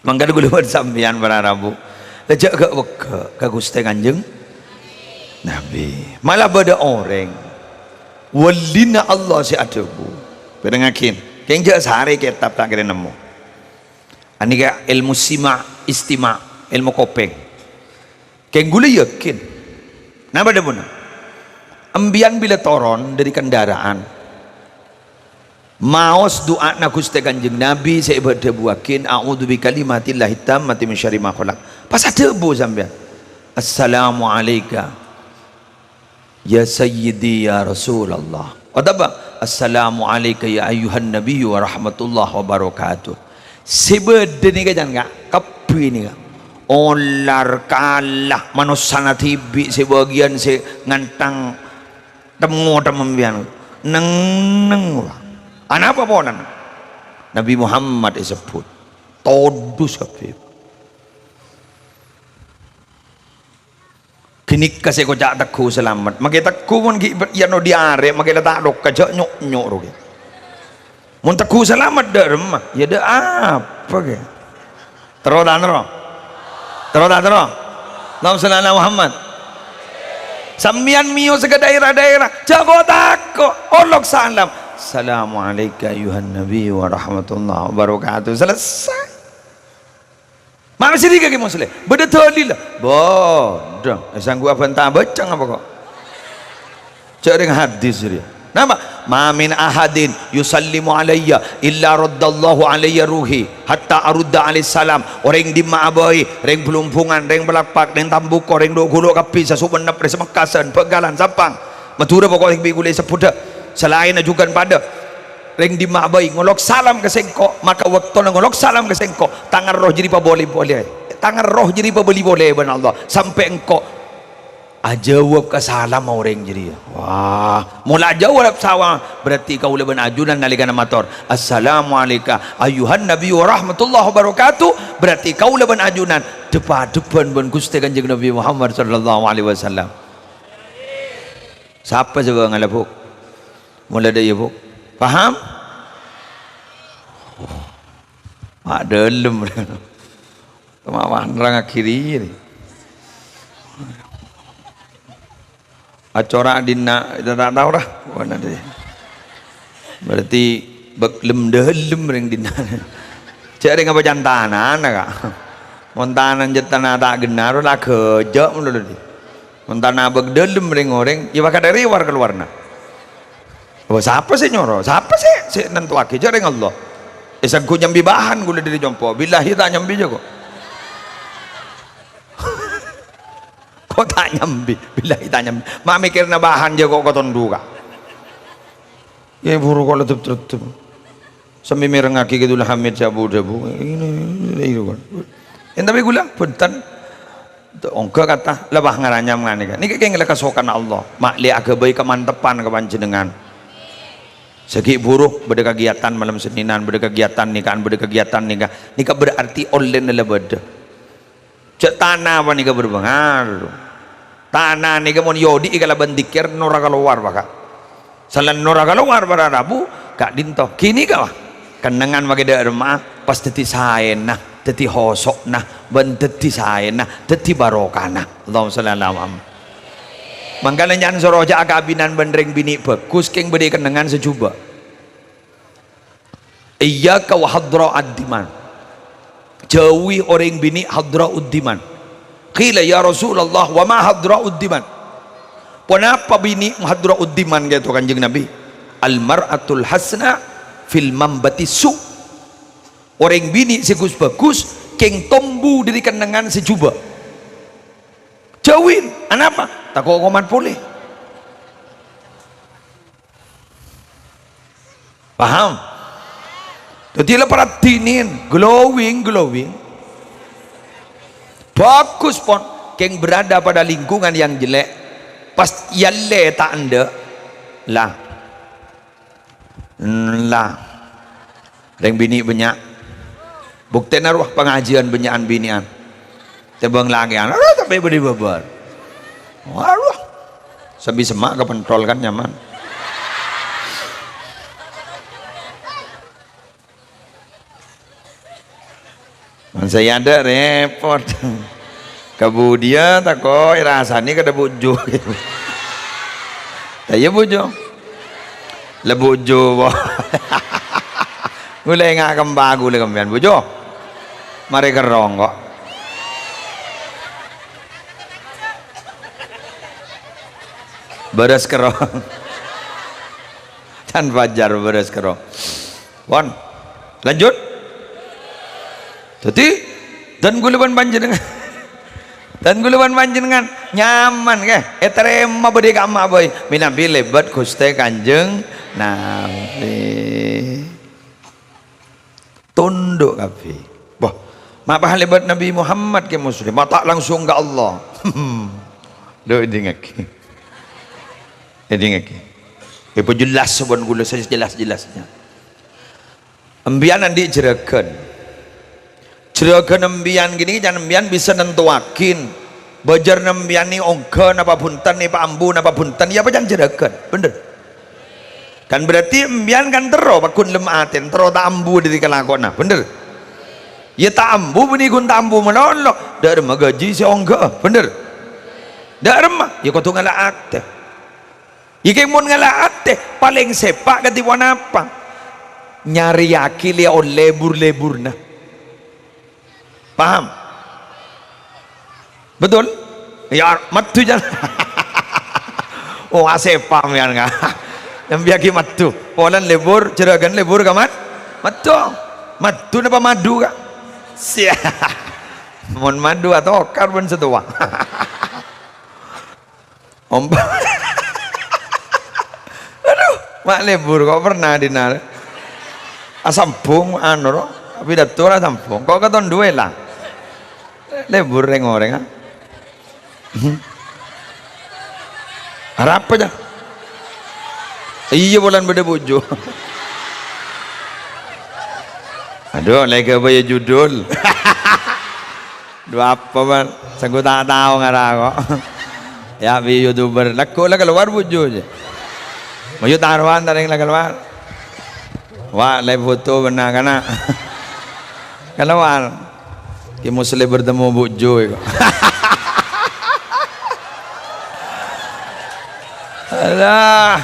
Mangkana ghulâ bân sampèyan para rabu, la jhâ' ghâ'-wèghâ' ka Ghustè Kanjeng Nabi. Mala bâdâ orèng, wâlina Allah sè adhâbu, pèrengngaghi, kèng jhâ' sarè kètab ta' kèra nemmo. Anèka èlmo sima', istima', èlmo kopèng. Kèng ghulâ yakin. Napa dhâbuna? Empèyan bilâ toron dâri kendaraan, maos du'ana Ghustè Kanjeng Nabi sè èbâdhâbuwâghi, "A'udzu bi kalimatillahit tammati min syarri ma khalaq." Pas adhâbu sampèyan, "Assalamu alaika ya sayyidi ya Rasulullah." Otabâ, "Assalamu alaika ya ayyuhan nabiyyu wa rahmatullahi wa barakatuh." Sè bâdâ nèka, can, Ka', kabbhi nèka. Olar, kala, manossana dhibi' sè bâgiyân sè ngantang temmo-temmo empèyan. Neng-neng, Pak. Anapa polana? Nabi Muhammad èsebbhut. Todus kabbhi. Ghânèka sè èkoca' Teguh Salamet. Makè Teguh mon ghi' ber-, yâ no diarè, makè la ta' dhokka, jhâ' nyo'-nyo' ro kè. Mon Teguh Salamet dâ' remma, yâ dâ' apa kè? Terro ta' terro? Terro ta' terro? Allahumma shalli ala Muhammad. Sampèyan mèyos ka daerah-daerah, jhâ' ko'-tako', olok salam. "Assalamu alaika ayyuhan nabi wa rahmatullahi wa barakatuh." Selesai. Ma' mèsè dhika Kè Musleh? Bâdâ dalilla? Bâdâ. Eh, sanggup abhânta bâceng apa ko'? Jhâ' rèng hadis rèya. Napa? "Ma min ahadin yusallimu alayya illa raddallahu alayya ruhi hatta arudda alaihis salam." Orèng dimma'a bhâi, rèng Blumbungan, rèng Palakpak, rèng Tambuko, rèng Dhu'-Ghulu' kabbhi, Sasumenep, rèng Samengkasan, Bhângkalan, Sampang, Madhurâ, pokok sè bi' kulâ èsebbhudhâ. Salaènna jhughân padâ. Rèng dimma'a bhâi ngolok salam ka sèngko', maka bâktona ngolok salam ka sèngko', tang erroh jârèya pabolè-bolè. Tang erroh jârèya pabâli polè bân Allah, sampè' engko' ajâwâb ka salamma orèng jârèya. Wah, mola ajâwâb sawa, berarti kaulâ bân ajunan nalèkana mator, "Assalamu alaika ayyuhan nabi wa rahmatullahi wa barakatuh," berarti kaulâ bân ajunan dhep-adhebbhân bân Ghustè Kanjeng Nabi Muhammad sallallahu alaihi wasallam. Sapa sè bângalla, Bu'? Mola dâ' iyâ, Bu'. Paham? Adâlem. Kemauan orang akhiri ini. Acora' dinna', ta' tao ra. Berarti bâk lem-dâlem rèng dinna'. Cè' rèng apa can tanana, Ka'? Mon tana jâ' tana ta' ghenna, ro la ghâjâ' molo dhi. Mon tana bâk dâlem rèng-orèng, ya bakal dari war-kaluwarna. Oh, sapa sè nyoro? Sapa sè, sè nentoaghi? Jâ' rèng Allah. Eh, sengko nyambi bahan ghulâ dâri compo'. Billahi ta' nyambi jâ' ko'. Ko' ta' nyambi. Billahi ta' nyambi. Ma' mèkkèrna bahan jâ' ko' katon duka. Ya, buru ko' ledep-ledep. Sambi mèrengngaghi Kidul Hamid sè abu-dhâbu. Ini, ini, ini, ini. Eh, tapè ghulâ, bhunten. Ongghâ kata, lebah ngaranyam nganèka. Nèka kèng la kasokanna Allah. Ma'lè aghâbây kamantepan ka panjhennengngan. Sè ghi' buru, bâdâ kagiyatan malem Sennènan, bâdâ kagiyatan nèka'an, bâdâ kagiyatan nèka. Nèka berarti ollèna la bâdâ. Jâ' tana panèka berpengaruh. Tana nèka mon èodi'i kalabân dzikir, nora kalowar, Pak. Salèn nora kalowar para rabu, ka'dinto. Ghânèka, Pak. Kennengngan makè dâ' remma'a, pas dhâddhi saèna, dhâddhi hoso'na, bân dhâddhi saèna, dhâddhi barokana. Allahumma shalli ala Muhammad. Mangkana nya'an soro jâ' akabinan bân rèng binè' bhâghus, kèng bâdâ kennengngan sè jhubâ'. Iyyaka wa hadra'ad diman. Jhâuwi orèng binè' hadra'ud diman. Qila, "Ya Rasulullah, wa ma hadra'ud diman?" Ponapa binè' hadra'ud diman ka'dinto, Kanjeng Nabi? "Al mar'atul hasna fil mambati su." Orèng binè' sè ghus-bhâghus kèng tombu dâri kennengngan sè jhubâ'. Jhâuwi, anapa? Tako' komat polè. Paham? Dhâddhi la paraddhinin, glowing, glowing. Bhâghus pon, kèng berada pada lingkungan yang jelek. Pas èyallè ta' endâ'. Lah. Lah. Rèng binè' bânnya'. Buktèna rowa pangajiyân bânnya'an binè'an. Tèmbhâng lakè'an. Aduh, sampè' bâdâ bâbâr. Waduh. Sambi semma' ka pentol kan nyaman. Mon sè èyadâ' rèpot. Ka budiyâ tako' èrasanè ka dâ' bujung. Ta' iyâ bujung. Lebbu jo, bo. Ngulè nga' kempa ghulâ kempèyan, Bu Jo. Marè kerrong, ko'. Bârâs kerrong. Can Fajar bârâs kerrong. Pon. Lanjut. Dhâddhi, dân ghulâ bân panjhennengngan, dân ghulâ bân panjhennengngan nyaman, kè? Ètarèma bâdâ è kamma bhâi, mènabi lèbât Ghustè Kanjeng Nabi. Tondhu' kabbhi. Wah, ma' pas lèbât Nabi Muhammad, kè Muslim, ma' ta' langsung ka Allah. Dhu, èdingngaghi. Èdingngaghi. Èpajellas bân ghulâ sajelas-jelasnya. Empèyan andi' jhurâghân. Jhurâghân empèyan ghânèka can empèyan bisa nantowaghi bâjârna empèyan nè ongghâ napa bhunten, nè pa ambu napa bhunten, iyâ apa can jhurâghân. Bhender? Kan berarti empèyan kan terro pagghun lem atèn, terro ta' ambu dâri kalakowanna. Bhender? Iyâ ta' ambu bânnè ghun ta' ambu malolo. Dâ' remma ghâji sè ongghâ'â. Bhender? Dâ' remma, iyâ kodhu ngala' atè. Iyâ kèng mon ngala' atè, palèng sèpa' kadhi ponapa? Nyarèyaghi lè-, lèbur-lèburna. Paham? Betul? Iyâ, maddhu, jân. Oh, asèpa' mèyan, ka. Nyambiyaghi maddhu. Polana lèbur, jhurâghân lèbur ka mad-, maddhu. Maddhu napa madu, ka? Sia. Mon madu atokar bân sè towa. Ompa-, aduh, ma' lèbur ko' pernah dinna'. Asambhung, anu, ro, pidato la sambhung. Ko' katon duwâ' la. Lèbur rèng-orèng, ah. Arapa, jâ? Iyâ, polana bâdâ bujung. Aduh, lè ghâbây judul. Dhu apa, Bang? Sengko ta' tao ngara ko'. Yâ, bi' YouTuber. Lagghu' la kalowar bujung jâ. Mayu tarowan tarèng la kalowar. Wa', lè foto bânna' kana'. Kalowar. Kè Musleh bertemu Bu Jo, ya. Alah,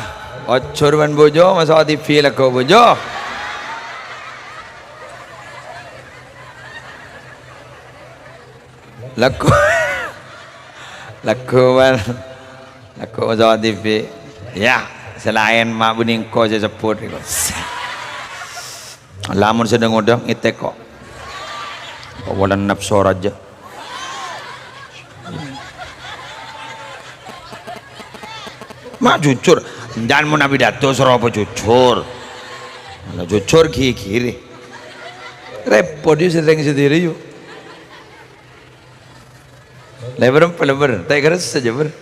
ojhur bân Bu Jo, maso' T V lagghu' Bu Jo. Lagghu', lagghu' bân, lagghu' maso' T V. Ya, sè laèn ma' bânnè engko' sè sebbhut, iko. Lamon sè dhâng-odhâng, ngètèk kok. Kok wala napso rajâ. Ma' jujur, jhân mon apidato soro apa jujur. Nah, jujur ghi-ghiri. Repot yu sè rèng sè dhiri yu. Lebbhâr, lebbhâr. Ta' èkarassa jâ, bâr.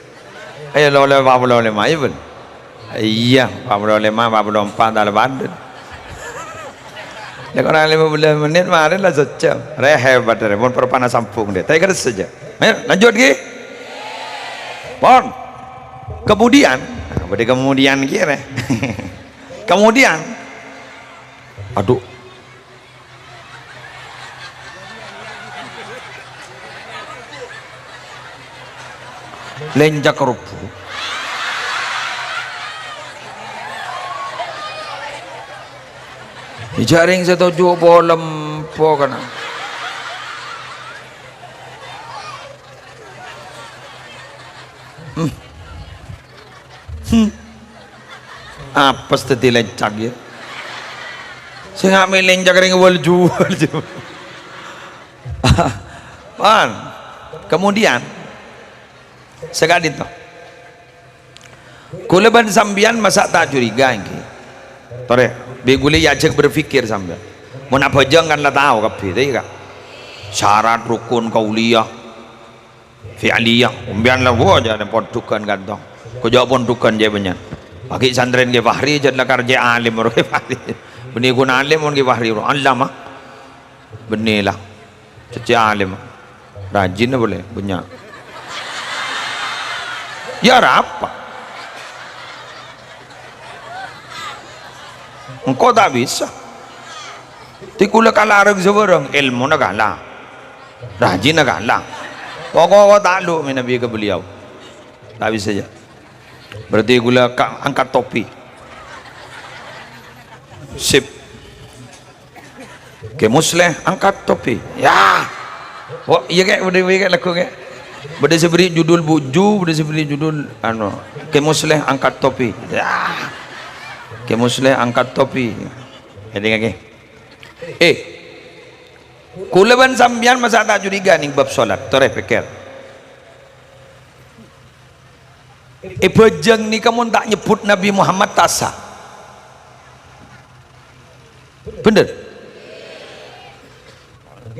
Ayo, lo-, lo-, pa' polo lèma, ayo, bâr. Iyâ, pa' polo lèma, pa' polo empat, ta' la padâ. Lè, korang lèma bellâs mennit, marè la sajjhâm. Rè, hebat, rè. Mon parpana sambhung, deh. Ta' èkarassa jâ. Ayo, lanjut, ghi. Pon. Kemudian, nah, bâdâ kemudian ghi, rè. Kemudian, aduh, Lènjak robbhu. Jhâ' rèng sè toju' polem pokona. Hmm. Hmm. Apes dhâddhi lènjak, ya. Sè ngamè' lènjak rèng wal juwal. Pon. Kemudian, saka'dinto. Kaulâ bân sampèyan masa' ta' curiga, ènggi. Torè, bi' kaulâ èajhâk berpikir sampèyan. Mon abhâjâng kan la tao kabbhi, ta' iyâ, Ka'? Syarat, rukun, qauliyah, fi'liyah. Sampèyan la, wah, jhâ' pondhughân kantong. Kojhâ' pondhughân jhâ' bânnya'. Paghi' santrèna Kè Fahri, jhât la karjâ alim, ro Kè Fahri. Bânnè ghun alim, mon Kè Fahri, ro. Allamah. Bânnè la. Cècè' alim. Rajin polè, bânnya'. Yâ, arapa? Engko' ta' bisa. Dhâddhi kaulâ kalareng sabârâng, èlmona kala. Rajinna kala. Pokok ta' lu mènabi ka beliau. Ta' bisa, yâ. Berarti kaulâ ka-, angkat topi. Sip. Kè Musleh, angkat topi. Ya. Oh, iyâ, Kè, bâdâ, iyâ, Kè, lagghu', Kè. Bâdâ sè bherri' judul buju, bâdâ sè bherri' judul, anu, Kè Musleh, angkat topi. Ya. Kè Musleh, angkat topi. Èdingngaghi. Eh. Kaulâ bân sampèyan masa' ta' curiga nèng bab solat. Torè pèkkèr. È bhâjâng nèka mon ta' nyebbhut Nabbhi Muhammad ta' sah. Bhender?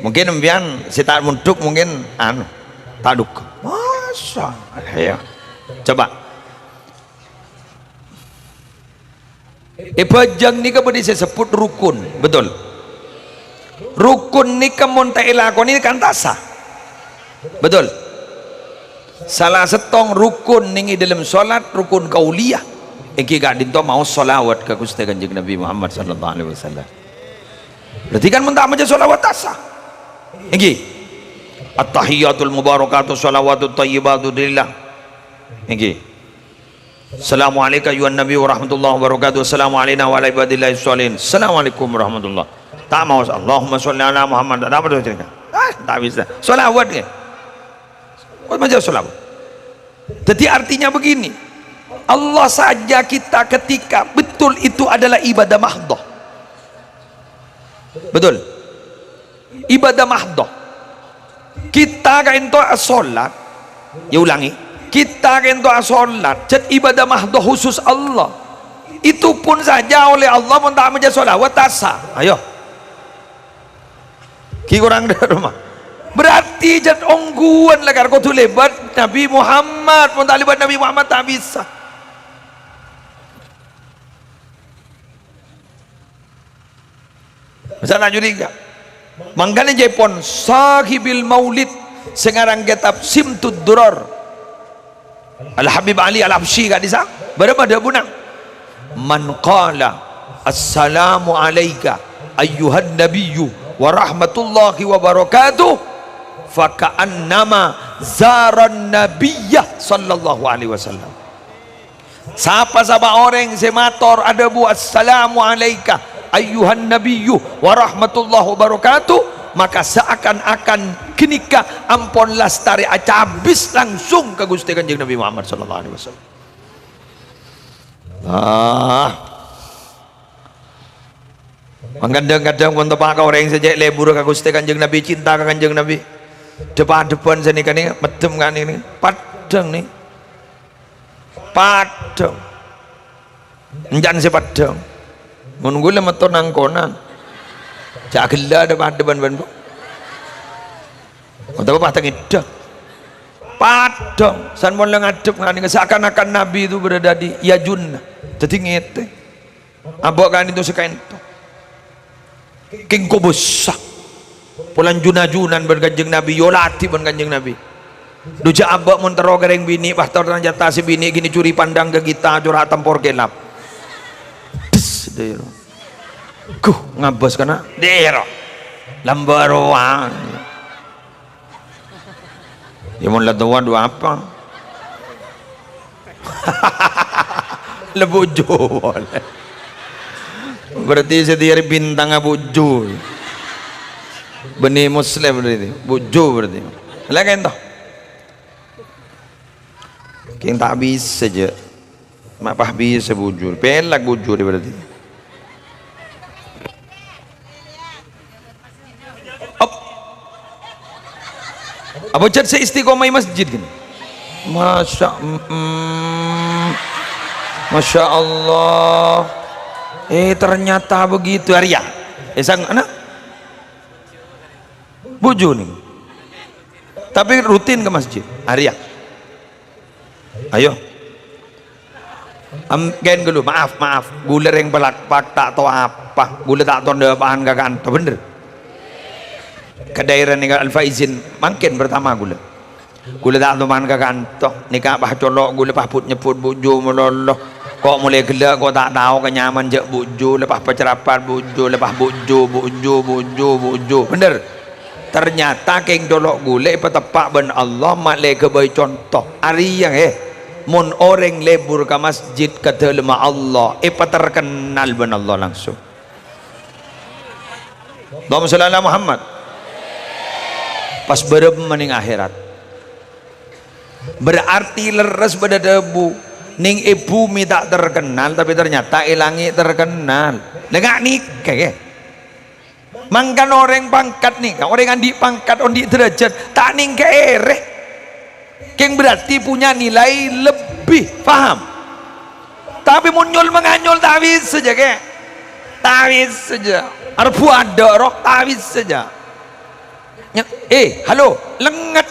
Mungkin sampèyan sè ta' mondhuk mungkin anu, ta' dhugghâ. Masa', ya. Coba. È bhâjâng nèka bâdâ sè sebbhut rukun, betul? Rukun nèka mon ta' èlakonè kan ta' sah. Betul? Sala sèttong rukun nèng è dâlem solat, rukun qauliyah, ènggi ka'dinto maos shalawat ka Ghustè Kanjeng Nabbhi Muhammad sallallahu alaihi wasallam. Berarti kan mon ta' maca shalawat ta' sah. Ènggi. At-tahiyyatul mubarakatuh shalawatut thayyibatu lillah. Ènggi. Assalamualaikum ayyuhan nabi wa rahmatullahi wa barakatuh. Assalamu alaina wa ala ibadillahis shalihin. Assalamualaikum warahmatullah. Ta' maos, "Allahumma sholli ala Muhammad." Ta' apa tuh jenengan? Ah, ta' bisa. Shalawat, ya. Kok maca shalawat? Jadi artinya begini. Allah saja kita ketika betul itu adalah ibadah mahdoh. Betul? Ibadah mahdoh. Kita ka'dinto asolat, ya ulangi, kita ka'dinto asolat, jhât ibadah mahdoh khusus Allah. Itu pun saja oleh Allah mon ta' maca shalawat ta' sah. Ayo. Ghi' korang dhâ' roma. Berarti jhât ongghuwân lakar kodhu lèbât Nabbhi Muhammad. Mon ta' lèbât Nabbhi Muhammad ta' bisa. Masa' ta' curiga. Mangkana jhâ' pon Sahibil Maulid sè ngarang kètab Simtud Durar. Al-Habib Ali Al-Habsyi ka'dissa', bârâmma dhâbuna? "Man qala, 'Assalamu alaika ayyuhan nabiyyu warahmatullahi wabarakatuh, faka'annama zaran nabiyya sallallahu alaihi wasallam. Sapa-sapa orèng sè mator adhâbu, "Assalamu alaika ayyuhan nabiyyu warahmatullahi wabarakatuh," maka seakan-akan ghânèka ampon lastarè acabis langsung ka Ghustè Kanjeng Nabi Muhammad sallallahu alaihi wasallam. Ah. Mangkana kadhâng-kadhâng pon teppa' ka orèng sè cè' lebur ka Ghustè Kanjeng Nabi, cinta ka Kanjeng Nabi. Dhâpa-dhâbhân sanèka nè, meddhem ka nè, nè. Paddhâng nè. Paddhâng. Encan sè paddhâng. Mon ghulâ mator nang-konang. Jhâ' ghellâ' dhâpa-dhâbhân bân, Bu. Otabâ paddhâng èdhâ. Paddhâng. San mon la ngadhep ka nè, seakan-akan Nabi itu berada di, ya, junna. Dhâddhi ngètè. Abâ' ka'dinto sè ka'dinto. Kèng kobâsa. Polana jun-ajunan bân Kanjeng Nabi, èolatè bân Kanjeng Nabi. Dhu jhâ' abâ' mon terro ka rèng binè', pas ternyata sè binè' ghânèka curi pandang ka kita, cora' tempor kelap. Des, dero. Guh, ngabâs kana'. Dero. Lambâ' rowa. Ya, mon la towa, dhu apa? La bujur polè. Berarti sè dhiyâ rèya bintang bujur. Bânnè Muslim berarti. Bujur berarti. La ka'dinto. Kèng ta' bisa, jhâ'. Ma' pas bisa bujur. Pèlak bujur berarti. Ap-, apa jhât sè istiqomah è masjid kan? Masya, mm, Masya Allah. Eh, ternyata begitu, arèya. Eh, sang, ana? Bujur nè. Tapi rutin ke masjid, arèya. Ayo. Em, kèng ghâllu, maaf, maaf. Ghulâ rèng Palakpak ta' tao apa. Ghulâ ta' tao dhâpa'an ka kanto, bhender. Ka daerah nèka Al Faizin, mangkèn pertama ghulâ. Ghulâ ta' tao man ka kanto. Nèka pas colo' ghulâ pas but-nyebbhut bujur malolo. Ko' molaè ghellâ' ko' ta' tao ka nyaman jhâ' bujur, la pas pacarapat bujur, la pas bujur, bujur, bujur, bujur. Bhender. Ternyata kèng colo' ghulâ èpateppa' bân Allah, ma' lè ghâbây conto. Arèya, eh, mon orèng lebur ka masjid, ka dâlemma Allah, èpaterkennal bân Allah langsung. Allahumma shalli ala Muhammad. Pas bârâmma nèng akhèrat. Berarti lerres bâdâ dhâbu, nèng è bhumè ta' terkennal, tapè ternyata è langngè' terkennal. La nga' nèka, kè. Mangkana orèng pangkat nèka, orèng andi' pangkat, andi' derajat, ta' nèng kaèrè. Kèng berarti punya nilai lebih, paham? Tapè mon nyol-manganyol ta' bisa jâ, kè. Ta' bisa jâ. Arep bu adâ' roh, ta' bisa jâ. Nye-, eh, halo, lengnget.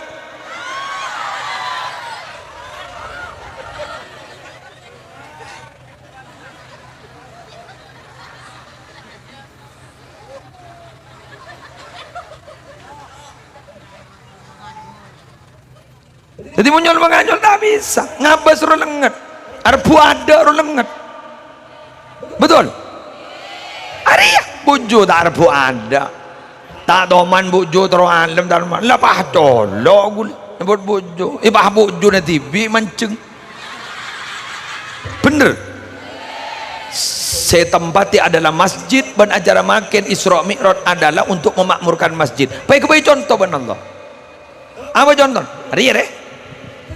Dhâddhi, mon nyol-manganyol ta' bisa, ngabâs roh lengnget, arep bu adâ' roh lengnget. Betul? Arèya, bujur ta' arep bu adâ'. Ta' toman bujur terro alem, ta' toman. La pas colo' ghulâ, nyebut bujur. Eh, pas bujurna dhibi' manjeng. Bhender. Sè ètempatè adalah masjid, bân acara mangkèn Isra Mi'raj adalah untuk memakmurkan masjid. Bhâi-bhâi conto bân Allah. Apa conto? Rèya, rè.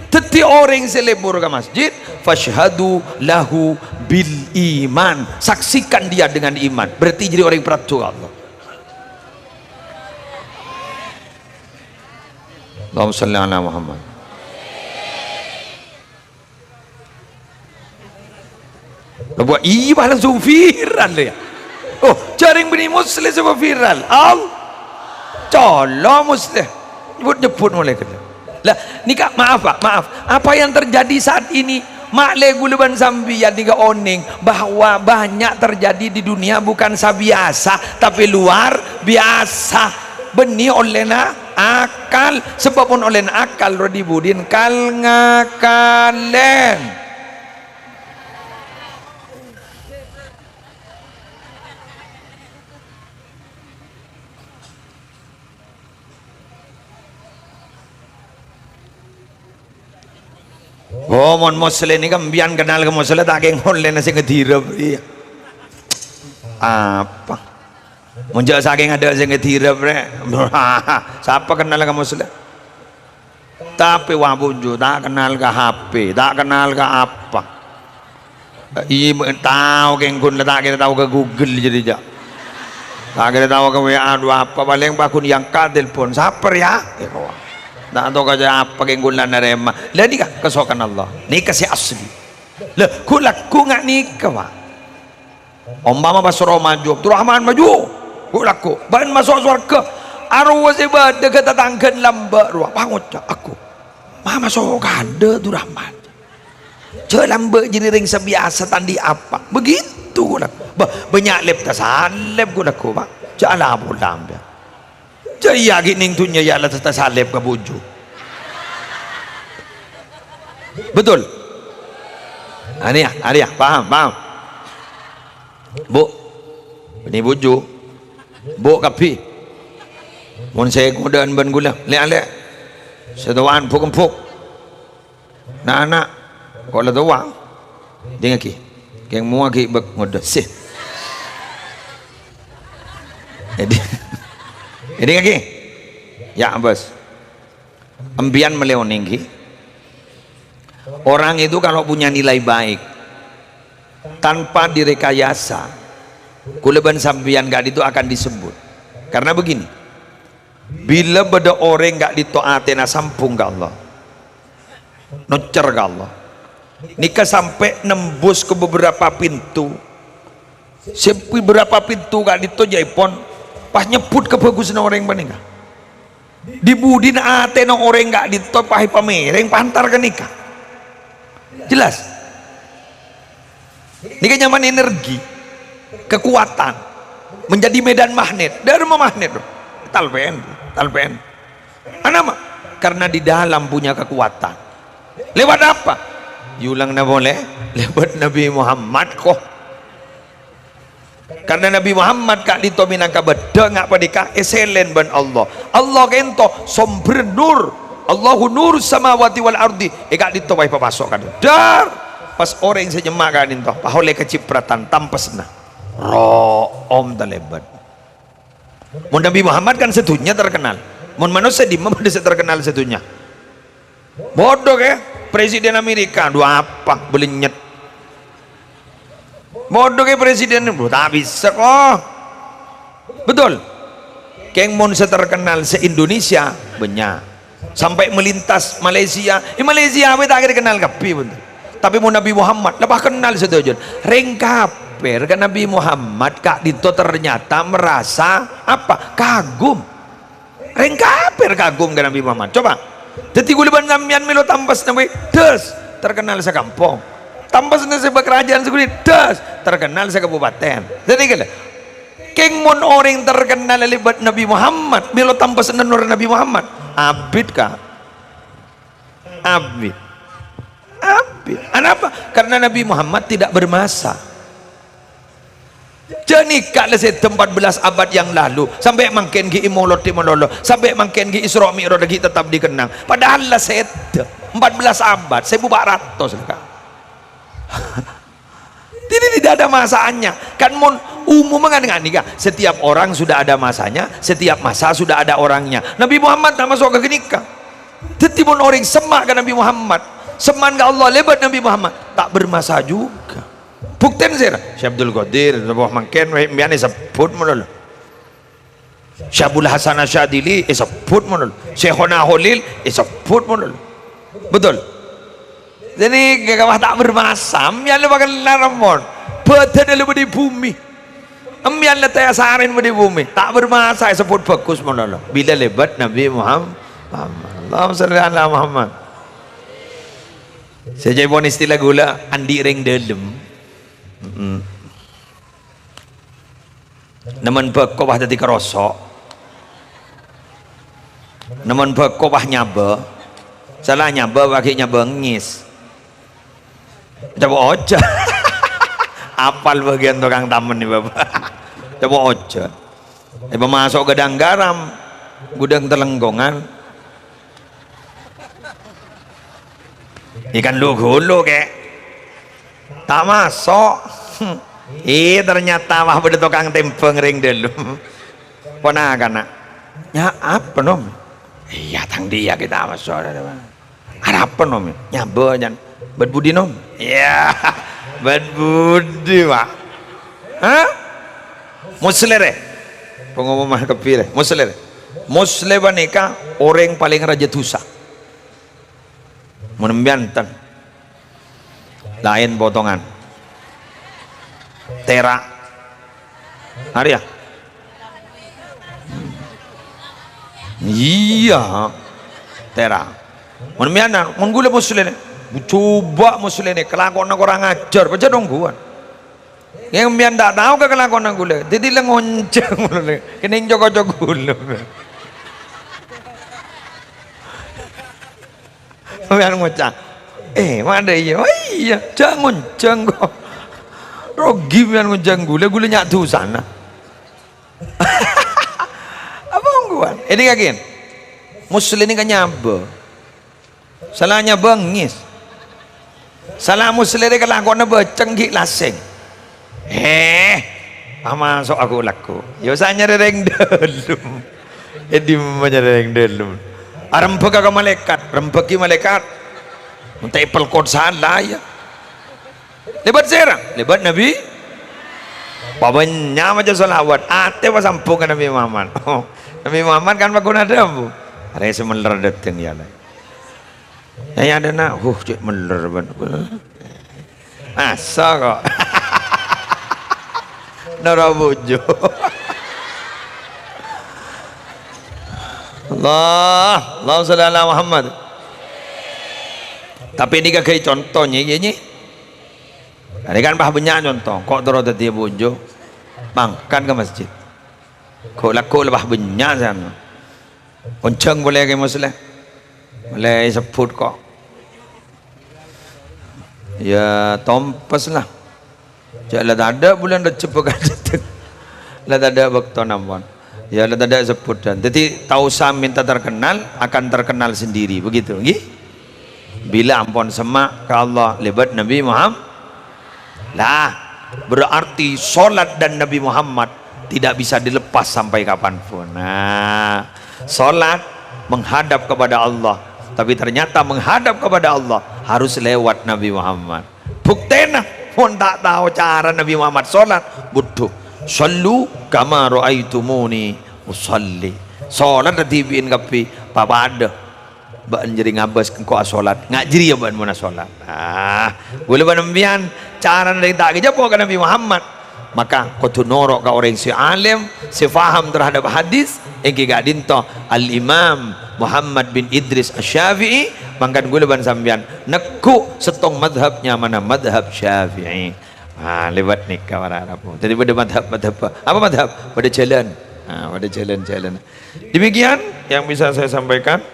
Dhâddhi orèng sè lebur ka masjid, "Fasyhadu lahu bil iman." Saksikan dia dengan iman. Berarti jadi orang peraduga Allah. Allahumma shalli ala Muhammad. Lha, buwâ' iyâ, pas langsung viral, ya. Oh, jhâreng bânnè Musleh sè viral. Al-, colo' Musleh. Nyebut-nyebut molaè ghellâ'. Lah, nèka, maaf, Pak, maaf. Apa yang terjadi saat ini? Ma'lè ghulâ bân sampèyan nèka onèng bahwa banyak terjadi di dunia bukan sabiyasa, tapi luar biasa. Bânnè ollèna akal, sabâb mon ollèna akal, roh di-budina kal-ngakalèn. Oh, mon Mosleh nèka, empèyan kennal ka Mosleh, ta' kèng ollèna sè ngedirep, iyâ. Apa? Mon jâ' sakèng adâ' sè ngedirep, rè. Sapa kennal ka Mosleh? Tapè wah, bujur, ta' kennal ka H P, ta' kennal ka apa. Iyâ, tao kèng ghun la ta' kèra tao ka Google jârèya, jâ'. Ta' kèra tao ka W A, dhu apa, palèng paghun èyangka' telpon. Sapa rèya? Èkowa. Ta' tao ka apa kèng ghun la narèma. La nèka kasokan Allah. Nèka sè asli. La, ghu-, lagghu nga' nèka, Pak. Ompama pas rowa maju, "Abdurrahman maju!" Ghu-, lagghu. "Bâ'na maso' sowarghâ." Arowa sè bâdâ ka tatangghâna lambâ' rowa. Pangoca', "Aku. Ma maso' kadâ', Abdurrahman." Jhâ' lambâ' jârèya rèng sabiyasa ta' andi' apa. Begitu, ghu-, bâ-, bânnya' lep-tasalep, ghu-, lagghu, Pak. Jhâ' la pola, empèyan. Jhâ' iyâ ghi' nèng dhunnya, iyâ la tasalep ka bujur. Betul? Arèya, arèya, paham, paham? Bu, bânnè bujur. Bu, kabbhi. Mon sè ngodâ'ân bân ghulâ, lè'-alè'. Sè towa'an bhuk-embhuk. Na'-ana', ko' la towa. Dingngaghi. Kèng mowa ghi' bâk ngodâ. Sè. Jadi, dingngaghi. Ya, Bos. Empèyan mèlè onèng, ghi. Orang itu kalau punya nilai baik, tanpa direkayasa, kaulâ bân sampèyan ka'dinto akan disebut. Karena begini, bilâ bâdâ orèng ka'dinto atèna sambhung ka Allah, noccer ka Allah, nèka sampè' nembus ka beberapa pintu. Sè beberapa pintu ka'dinto jâèpon pas nyebbhut kabhâghusânna orèng panèka. Di-budina atèna orèng ka'dinto pas èpamèrèng pantar ka nèka. Jelas? Nèka nyamana energi, kekuatan, menjadi medan magnet. Dârâmma magnet, bro. Talpèn, talpèn. Anapa? Karena di dalam punya kekuatan. Lewat apa? Èolangana polè, lewat Nabi Muhammad, ko'. Karena Nabi Muhammad ka'dinto mènangka bâddhâ nga' panèka èsèlèn bân Allah. Allah ka'dinto sombher nur. "Allahu nurus samawati wal ardi." È ka'dinto pas èpapaso' ka'dinto. Dar! Pas orèng sè nyemma' ka'dinto, pas ollè kacipratan, tampèsna. Ro'om talèbât. Mon Nabi Muhammad kan sadhunnya terkenal. Mon manossa dimma bâdâ sè terkenal sadhunnya? Bâdâ kè, Presiden Amerika, dhu apa, bâlènyet. Bâdâ kè presiden, dhu ta' bisa, ko'. Betul? Kèng mon sè terkenal se-Indonesia, bânnya'. Sampai melintas Malaysia. È, Malaysia bhâi ta' kèra kennal kabbhi, bhunten. Tapè mon Nabi Muhammad, la pas kennal sadhâjâna. Rèng kafir ka Nabi Muhammad ka'dinto ternyata merasa apa? Kagum. Rèng kafir kagum ka Nabi Muhammad. Coba. Dhâddhi kaulâ bân sampèyan mèlo tampèsna bhâi, das, terkenal sakampong. Tampèsna sè bâ-, kerajaan saghâdhi, das, terkenal sakabupaten. Dhâddhi ghellâ'. Kèng mon orèng terkenal lèbât Nabi Muhammad, mèlo tampèsna nur Nabi Muhammad. Abit, Ka'. Abit. Abit. Anapa? Karena Nabi Muhammad tidak bermasa. Jhâ' nèka la sèdhâ empat belas abad yang lalu. Sampè' mangkèn ghi' èmolodhi malolo. Sampè' mangkèn ghi' Isra Mi'raj ghi' tetap dikennang. Padahal la sèdhâ empat belas abad, sèbu pa' ratos, Ka'. Jadi tidak ada masanya. Kan mon umum kan ngan nèka, setiap orang sudah ada masanya, setiap masa sudah ada orangnya. Nabi Muhammad ta' maso' ka ghânèka. Dhâddhi mon orèng semma' ka Nabi Muhammad, semma'an ka Allah lèbât Nabi Muhammad, ta' bermasa juga. Buktèna sèra? Syekh Abdul Qadir, sapa mangkèn, wè, mbiyan èsebbhut malolo. Syekh Abul Hasan Asyadili èsebbhut malolo. Syekhona Kholil èsebbhut malolo. Betul? Jadi, kawah ta' bermasa, mbiyan la pakellar mon. Bhâdhânna la bâdâ è bhumè. Mbiyan la tè asarèn bâdâ è bhumè. Ta' bermasa èsebbhut bhâghus malolo. Bilâ lèbât Nabi Muhammad. Allahumma shalli ala Muhammad. Sè jhâ' pon istilah ghulâ, andi' rèng dâlem. Mm-mm. Nemmen bhâko pas dhâddhi karoso'. Nemmen bhâko pas nyabâ. Sala nyabâ, pas ghi' nyabâ ngis. Coba oja. Apal bagian tukang tamen nih, Bapak. Coba oja. Èpamaso' ghâdhâng garam, ghudhâng telengkongan. Ikan lu-ghulu, Kè. Ta' maso'. Ih, ternyata wah bâdâ tokang tèmbhâng rèng dâlem. Ponakana. "Nya apa, Nom?" "Iyâ, tang dhiyâ kita maso'." "Arapa, Nom?" "Nyabâ, Jan." "Bâd budi, Nom?" "Iyâ, bâd budi, Pak." "Hah?" "Muslè, rè." Pengumuman kabbhi, rè. "Muslè, rè." Muslè panèka orèng palèng rajâ dhusa. Mon sampèyan ten, laèn potongan. Tèra'. Arèya. Iyâ. Tèra'. Mon sampèyan, mon ghulâ Muslè nè. Coba Muslè nè, kelakuanna kurang ajar, pajhât ongghuwân. Ngè sampèyan ta' tao ka kelakuanna ghulâ. Dhâddhi la ngonjhâng ghulâ. Kenning co-koco ghulâ. Sampèyan ngoca', "Eh, ma' dâ' iyâ?" "Oh iyâ, jhâ' ngonjhâng ko'." Rogi sampèyan ngonjhâng ghulâ, ghulâ nya' dhusana. Apa ongghuwân? Èdingngaghi. Muslè nè kan nyabâ. Sala nyabâ ngès. Sala Muslè rè kelakuanna bâceng ghi' lasèng. Eh, pamaso' aku lagghu. Ya osa nyarè rèng dâlem. È dimma nyarè rèng dâlem? Arembhâghâ ka malaèkat, rembhâghi malaèkat. Ente pelkot sala ya. Lèbât sèra? Lèbât Nabi. Pabânnya' maca shalawat, atè pasambhung ka Nabi Muhammad. Nabi Muhammad kan paggun adhâbu. Arè sè mèller dâteng ya, la. Nah, ya, adâna, huh, cè' mèller, bân. Masa kok. Noro' bujur. Allah, Allahumma shalli ala Muhammad. Tapè nèka ghâbây conto, Nyi, ya, Nyi. Arè kan pas bânnya' conto, ko' terro dhâddhiyâ bujur, mangkat ka masjid. Ko' lagghu' la pas bânnya' sana. Onjhâng polè Kè Muslè. Molaè èsebbhut ko'. Ya, tompes la. Jhâ' la tadâ' bulân Rejjeb bhâkal dâteng. La tadâ' bâktona ampon. Ya, la tadâ' èsebbhut dân. Dhâddhi, ta' osa minta terkenal, akan terkenal sendiri. Begitu, ngghi? Bilâ ampon semma' ka Allah lèbât Nabi Muhammad. Lah, berarti sholat dan Nabi Muhammad tidak bisa dilepas sampai kapanpun. Nah, sholat menghadap kepada Allah, tapi ternyata menghadap kepada Allah harus lewat Nabi Muhammad. Buktèna, mon ta' tao cara Nabi Muhammad sholat, budhu. "Shallu kama ra'aitumuni usalli." Sholat dhibi'in kabbhi papadâ. Bâ'na jârèya ngabâs engko' asolat, nga' jârèya bâ'na mon asolat. Ah, ghulâ bân sampèyan, carana rèng ta' kèjhâ' po ka Nabi Muhammad. Maka kodhu noro' ka orèng sè alim, sè paham terhadap hadis, èngghi ka'dinto Al-Imam Muhammad bin Idris Asy-Syafi'i, mangkana ghulâ bân sampèyan negghu' sèttong madhab nyamana madhab Syafi'i. Ah, lèbât nèka para rabu. Dhâddhi bâdâ madhab-madhab. Apa madhab? Bâdâ jhâlân. Ah, bâdâ jhâlân-jhâlân. Demikian yang bisa saya sampaikan.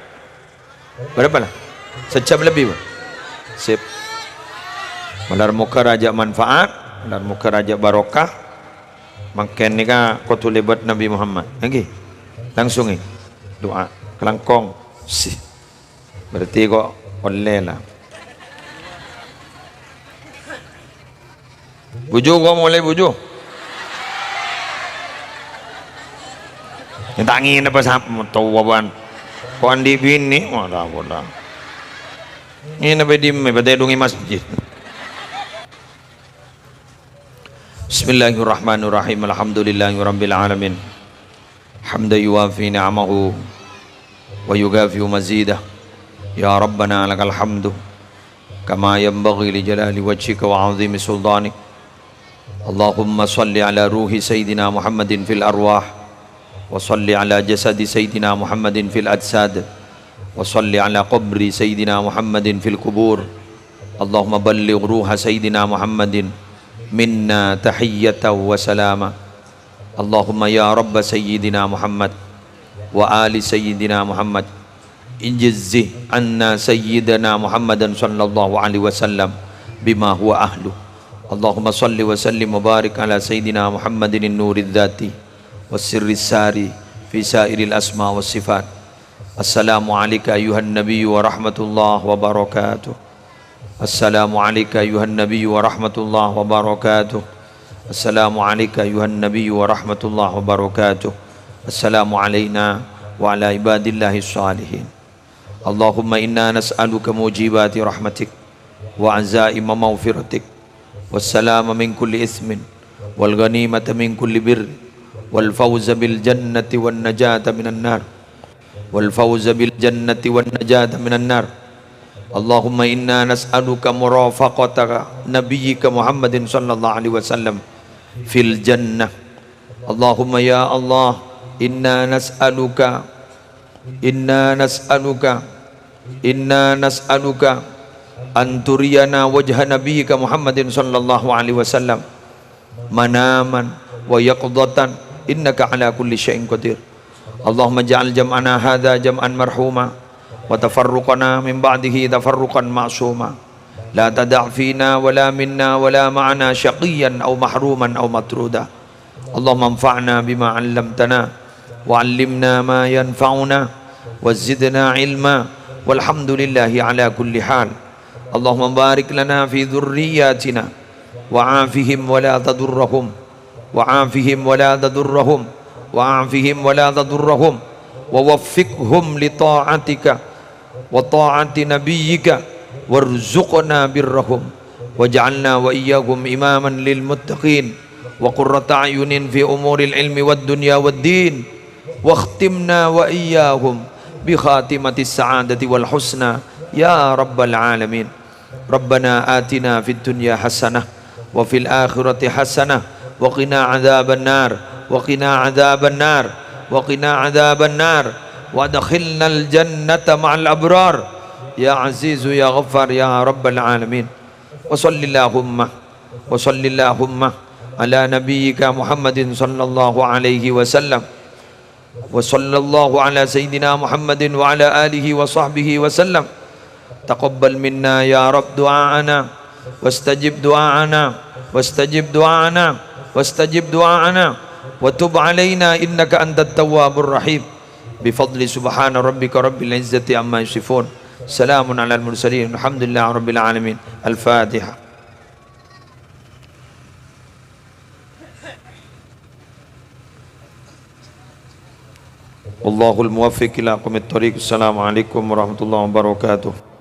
Bârâmpa la? Sajjhâm lebbi, Pak. Sip. Malar moghâ rajâ manfaat, malar moghâ rajâ barokah. Mangkèn nèka kodhu lèbât Nabi Muhammad. Èngghi. Langsung, è. Du'a. Kalangkong. Sih. Berarti ko' ollè la. Bujur, ko' molè, bujur. Yâ ta' ngènep sapa, towa bân. Ko' andi' binè, wah, ta' pola. Ngènep è dimma, patè dhungè masjid. Bismillahirrahmanirrahim. Alhamdulillahirabbil alamin. حمدا يوافي نعمه ويكافئ مزيده. يا ربنا لك الحمد كما ينبغي لجلال وجهك وعظيم سلطانك. اللهم صل على روح سيدنا محمد في الأرواح، وصل على جسد سيدنا محمد في الأجساد، وصل على قبر سيدنا محمد في القبور. اللهم بلغ روح سيدنا محمد منا تحية وسلاما. اللهم يا رب سيدنا محمد وآل سيدنا محمد، اجز عنا سيدنا محمدا صلى الله عليه وسلم بما هو أهله. اللهم صل وسلم وبارك على سيدنا محمد النور الذاتي والسر الساري في سائر الأسماء والصفات. السلام عليك أيها النبي ورحمة الله وبركاته. السلام عليك أيها النبي ورحمة الله وبركاته. السلام عليك أيها النبي ورحمة الله وبركاته. السلام علينا وعلى عباد الله الصالحين. اللهم إنا نسألك موجبات رحمتك وعزائم مغفرتك والسلام من كل إثم والغنيمة من كل بر والفوز بالجنة والنجاة من النار. والفوز بالجنة والنجاة من النار. اللهم إنا نسألك مرافقة نبيك محمد صلى الله عليه وسلم في الجنة. اللهم يا الله، إنا نسألك، إنا نسألك، إنا نسألك أن ترينا وجه نبيك محمد صلى الله عليه وسلم مناما ويقظة إنك على كل شيء قدير. اللهم اجعل جمعنا هذا جمعا مرحوما وتفرقنا من بعده تفرقا معصوما. لا تدع فينا ولا منا ولا معنا شقيا أو محروما أو مطرودا. اللهم انفعنا بما علمتنا وعلمنا ما ينفعنا وزدنا علما والحمد لله على كل حال. اللهم بارك لنا في ذرياتنا وعافهم ولا تضرهم وعافهم ولا تضرهم وعافهم ولا تضرهم ووفقهم لطاعتك وطاعة نبيك وارزقنا برهم واجعلنا وإياهم إماما للمتقين وقرة أعين في أمور العلم والدنيا والدين واختمنا وإياهم بخاتمة السعادة والحسنى يا رب العالمين. ربنا آتنا في الدنيا حسنة وفي الآخرة حسنة وقنا عذاب النار، وقنا عذاب النار، وقنا عذاب النار، وأدخلنا الجنة مع الأبرار يا عزيز يا غفار يا رب العالمين. وصل اللهم، وصل اللهم على نبيك محمد صلى الله عليه وسلم. وصلى الله على سيدنا محمد وعلى آله وصحبه وسلم. تقبل منا يا رب دعاءنا، واستجب دعاءنا، واستجب دعاءنا، واستجب دعاءنا، وتب علينا إنك أنت التواب الرحيم. بفضل سبحان ربك رب العزة عما يصفون. سلام على المرسلين. الحمد لله رب العالمين. الفاتحة. والله الموفق إلى أقوم الطريق. السلام عليكم ورحمة الله وبركاته.